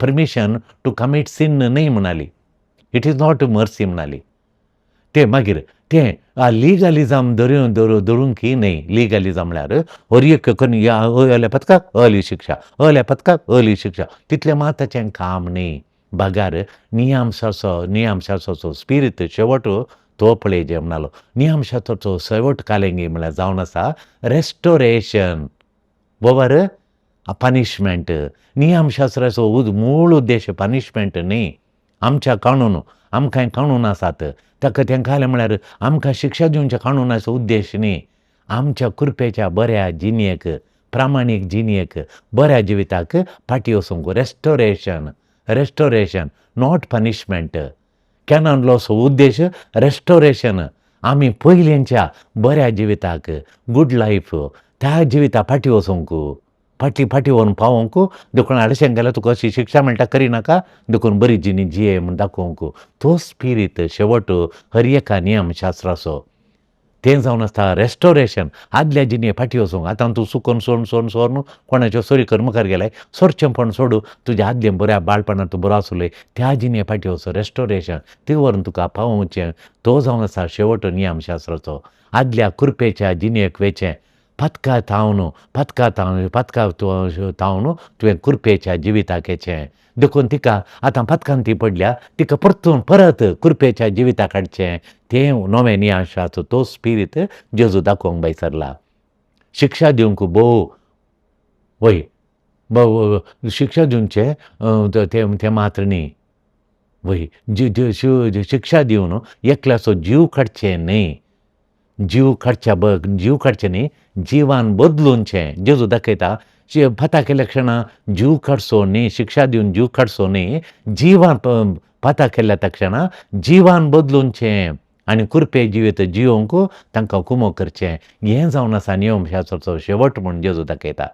परमिशन टू कमीट सिन न्हय म्हणाली. It is not mercy म्हणाली. ते मागीर तें लिगलिजम धरून धरूंक न्हय. लिगलिजम म्हळ्यार हर एक करून ह्या अल्या पथकाक अली शिक्षा, अल्या पथकाक अली शिक्षा, तितलें मात ताचें काम न्ही. बगार नियमशास्त्राचो स्पिरीत शेवट तो पळय म्हणालो. नियमशास्त्राचो शेवट कालेंगी म्हळ्यार जावन आसा रेस्टोरेशन ओवर पनिशमेंट. नियमशास्त्राचो मूळ उद्देश पनिशमेंट न्ही. आमच्या कानून, आमकां कानून आसात, ताका तें घालें म्हळ्यार आमकां शिक्षा दिवच्या कानूनाचो उद्देश न्ही. आमच्या कृपेच्या बऱ्या जिणेक प्रामाणीक जिणेक, बऱ्या जिविताक फाटीं वचूंक. Restoration, restoration, not punishment. Canon लॉचो उद्देश रेस्टोरेशन. आमी पयलींच्या बऱ्या जिविताक, गूड लायफ, त्या जिविता फाटीं वचूंक, फाटीं फाटीं व्हरून पावोवंक. देखून आडशें गेल्यार तुका अशी शिक्षा मेळटा, करिनाका, देखून बरी जिणी जिये म्हूण दाखोवंक. तो स्पिरीत शेवट हर एका नियमशास्त्राचो तें जावन आसता रेस्टोरेशन. आदल्या जिणे फाटीं वचूंक. आतां तूं चुकोन सोडून सोडून सोडून कोणाच्यो चोरी कर मुखार गेलाय, सोडचेंपण सोडू, तुज्या आदलें बऱ्या बाळपणांत तूं बरो आसले त्या जिणे फाटीं वचो. रेस्टोरेशन ती व्हरून तुका पावोवचें, तो जावन आसा शेवट नियमशास्त्राचो. आदल्या कुरपेच्या जिणेक वेचें, पातका थावन, पातका थावन, पातका थावन तुवें कुरपेच्या जिविताक येचें. देखून तिका आतां पातकान ती पडल्या, तिका परतून परत कुरपेच्या जिविताक हाडचें, तें नवें नियमशास्त्र, तो स्पिरीत जेजू दाखोवंक भायसरला. शिक्षा दिवंक भोव वय भोव शिक्षा दिवचें तें तें मात्र न्ही, वय शिक्षा दिवन एकल्याचो जीव काडचें न्ही, जीव काडच्या जीव काडचें न्ही, जिवान बदलुनचें. जेजू दाखयता, पाता केल्ल्या क्षणा जीव काडचो न्ही, शिक्षा दिवन जीव काडचो न्ही, जिवान पाता केल्ल्या त्या क्षणा जिवान बदलुनचें आनी कुरपे जिवीत जियोवंक तांकां कुमो करचें. हें जावन आसा नियमशास्त्राचो शेवट म्हूण जेजू दाखयता.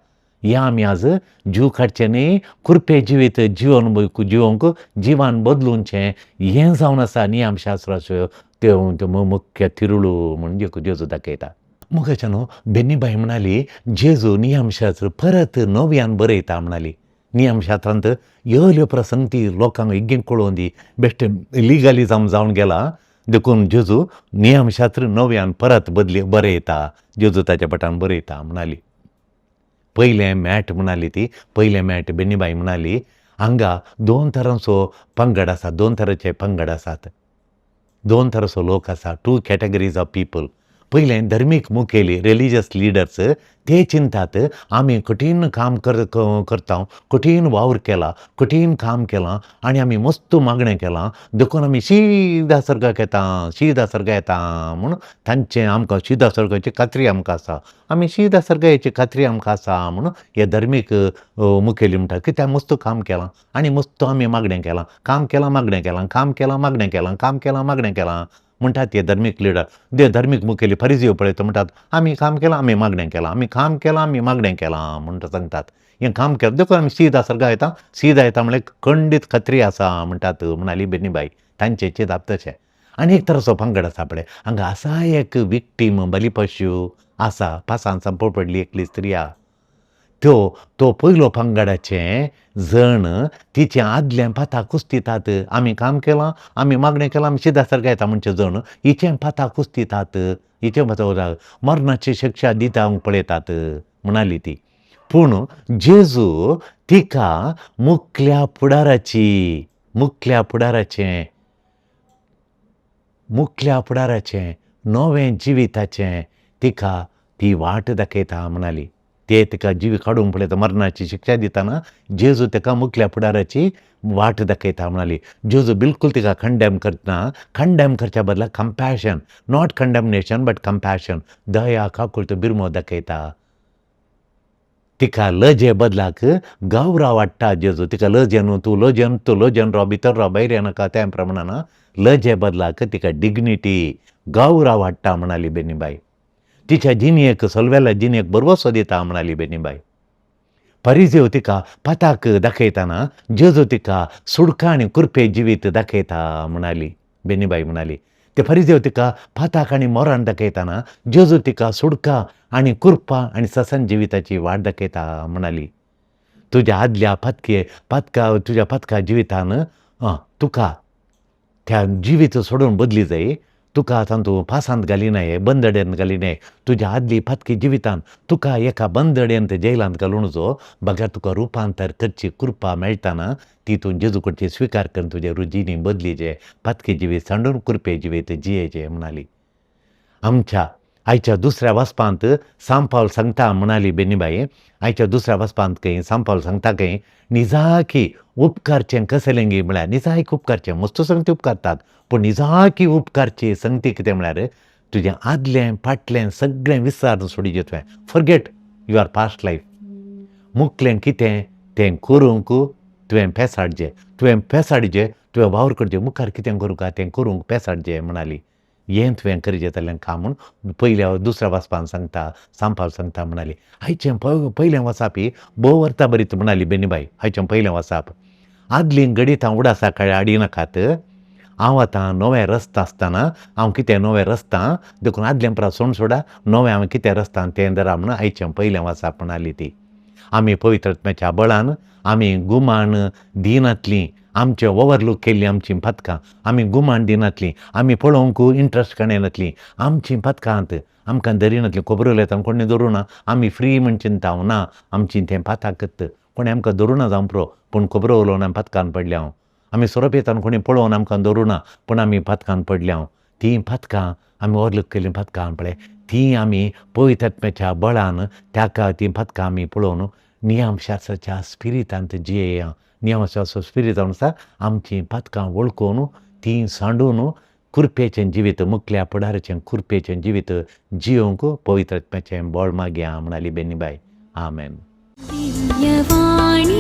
हें आमी आज जीव काडचें न्ही, कुरपे जिवीत जिवन जिवोवंक जिवान बदलुनचें, हें जावन आसा नियमशास्त्राच्यो त्यो मुख्य तिरुळू म्हूण जेजू दाखयता. मुखाच्या न्हू बेनीबाई म्हणाली, जेजू नियमशास्त्र परत नव्यान बरयता म्हणाली. नियमशास्त्रांत येयल्यो प्रसंग ती लोकांक इगीन कळोवन दी, बेश्टें लिगलिजम जावन गेला, देखून जेजू नियमशास्त्र नव्यान परत बदली बरयता, जेजू ताच्या पटान बरयता म्हणाली. पयलें मॅट म्हणाली ती, पयलें मॅट बेनीबाई म्हणाली, हांगा दोन तरांचो पंगड आसा, दोन तरांचे पंगड आसात, दोन तरांचो लोक आसा, टू कॅटेगरीज ऑफ पिपल. पयलें धर्मीक मुखेली, रिलिजियस लिडर्स, ते चिंतात आमी कठीण काम करता, कठीण वावर केला, कठीण काम केलां आनी आमी मस्त मागणें केलां, देखून आमी शिदा सर्गाक येता, शिदा सर्गा येता म्हूण तांचें आमकां शिदा सर्गाची खात्री आमकां आसा, आमी शिदा सर्गाची खात्री आमकां आसा म्हूण हे धर्मीक मुखेली म्हणटात. कित्याक मस्त काम केलां आनी मस्त आमी मागणें केलां, काम केलां मागणें केलां, काम केलां मागणें केलां, काम केलां मागणें केलां म्हणटात ते धर्मीक लिडर. ते धर्मीक मुखेली फरिजीव पळयता, म्हणटात आमी काम केलां, आमी मागणें केलां, आमी काम केलां, आमी मागणें केलां म्हणटा सांगतात. हें काम केलां देखून आमी सीदा सर्गा येता, सीदा येता म्हणल्यार खंडीत खात्री आसा म्हणटात म्हणाली बेनीबाई. तांचें चिंतप तशें. आनी एक तराचो पंगड आसा पळय, हांगा आसा एक विक्टीम, बलिपशू आसा, पासान संप पडली एकली स्त्रिया. त्यो तो पयलो पंगडाचें जण तिचें आदलें पाता कुस्तितात, आमी काम केलां, आमी मागणें केलां, आमी शिदा सर्गा येता म्हणचें जण हिचें पाता कुस्तितात, हिचें पाता मरणाची शिक्षा दिता पळयतात म्हणाली ती. पूण जेजू तिका मुखल्या फुडाराची, मुखल्या फुडाराचें, मुखल्या फुडाराचें नवें जिविताचें तिका ती वाट दाखयता म्हणाली. ते तिका जीव काडूंक पळयता, मरणाची शिक्षा दितना जेजू ताका मुखल्या फुडाराची वाट दाखयता म्हणाली. जेजू बिलकूल तिका कंडेम करतना, कंडेम करच्या बदला compassion, not condemnation but compassion, दया काकुळट बिरमो दाखयता. तिका लजे बदलाक गौरव हाडटा जेजू. तिका लजेन न्हू, तूं लजेन, तूं लजेन राव, भितर राव, भायर येनाका, त्या प्रमाणान लजे बदलाक तिका डिग्निटी, गौरव हाडटा म्हणाली बेनीबाई. तिच्या जिणेक, सलवेल्या जिणेक बरवसो दिता म्हणाली बेनीबाई. परिजेव तिका पाताक दाखयतना जेजू तिका सुडका आनी कुरपे जिवीत दाखयता म्हणाली बेनीबाई. म्हणाली ते परिजेव तिका पाताक आनी मोरान दाखयतना जेजू तिका सुडका आनी कुरपा आनी ससन जिविताची वाट दाखयता म्हणाली. तुज्या आदल्या पातके पातका, तुज्या पातका जिवितान तुका त्या जिवीत सोडून बदली जाय, तुका आतां तूं पासांत घालिनाय, बंदडेंत घालिनाय. तुज्या आदली पातकी जिवितान तुका एका बंदडेंत जेलांत घालून जो बगर तुका रुपांतर करची कृपा मेळटाना ती तूं जेजू कडची स्विकार करून तुजे रुजीनी बदलीचे, पातकी जिवीत सांडून कृपे जिवीत जियेचें म्हणाली. आमच्या आयच्या दुसऱ्या वाचपांत सांपावल सांगता म्हणाली बेनीबाई. आयच्या दुसऱ्या वाचपांत खंय सांपावल सांगता खंय निजाकी उपकारचें कसलें म्हळ्यार निजायक उपकारचें, मस्त संगती उपकारतात पूण निजाकी उपकारची संगती कितें म्हळ्यार तुजें आदलें फाटलें सगळें विसर सोडिचें तुवें, फॉरगेट your past life. मुकलें कितें तें करूंक तुवें पेसाडचें, तुवें पेसाडचें, तुवें वावर करचें, मुखार कितें करूंक आहा तें करूंक पेसाडचें म्हणाली. हें तुवें करचें जालें काम म्हूण पयल्या दुसऱ्या वाचपान सांगता, सांपार सांगता म्हणाली. आयचें पयलें वाचाप ही भोव अर्था बरीत म्हणाली बेनीबाय. आयचें पयलें वाचाप आदलीं गणितां उडासा कांय हाडिनाकात. हांव आतां नवें रस्ता आसतना हांव कितें नवें रचतां, देखून आदलें परां सोण सोडा, नवें हांव कितें रचता तें धरा म्हूण आयचें पयलें वाचाप म्हणाली ती. आमी पवित्र आत्म्याच्या बळान आमी गुमान दिनातलीं, आमचें ओवरलूक केल्लीं आमचीं पदकां आमी गुमान दिनातलीं, आमी पळोवंक इंट्रस्ट काडनातलीं आमचीं पदकां आमकां धरिनातलीं. खबरो उलयता कोणें धरूं ना, आमी फ्री म्हण चिंता हांव ना, आमचीं तें पाताकत कोणें आमकां धरूं ना जावं पुरो, पूण खबरो उलोवन आमी पातकान पडल्या हांव. आमी सोरो पियेतना कोणी पळोवन आमकां धरूं ना, पूण आमी पातकान पडल्या हांव. तीं पातकां आमी ओवरलूक केल्लीं पातकां पळय तीं आमी पवित्र आत्म्याच्या बळान ताका तीं पातकां आमी पळोवन नियमशास्त्राच्या स्पिरितांत जियेया. नियमशास्त्र स्पिरित आसा आमचीं पातकां वळखून तीं सांडून कुरपेचें जिवीत, मुकल्या फुडाराचें कुरपेचें जिवीत जियोवंक पवित्र आत्म्याचें बळ मागया म्हणाली बेनीबाय. आमेन. दिव्यवाणी.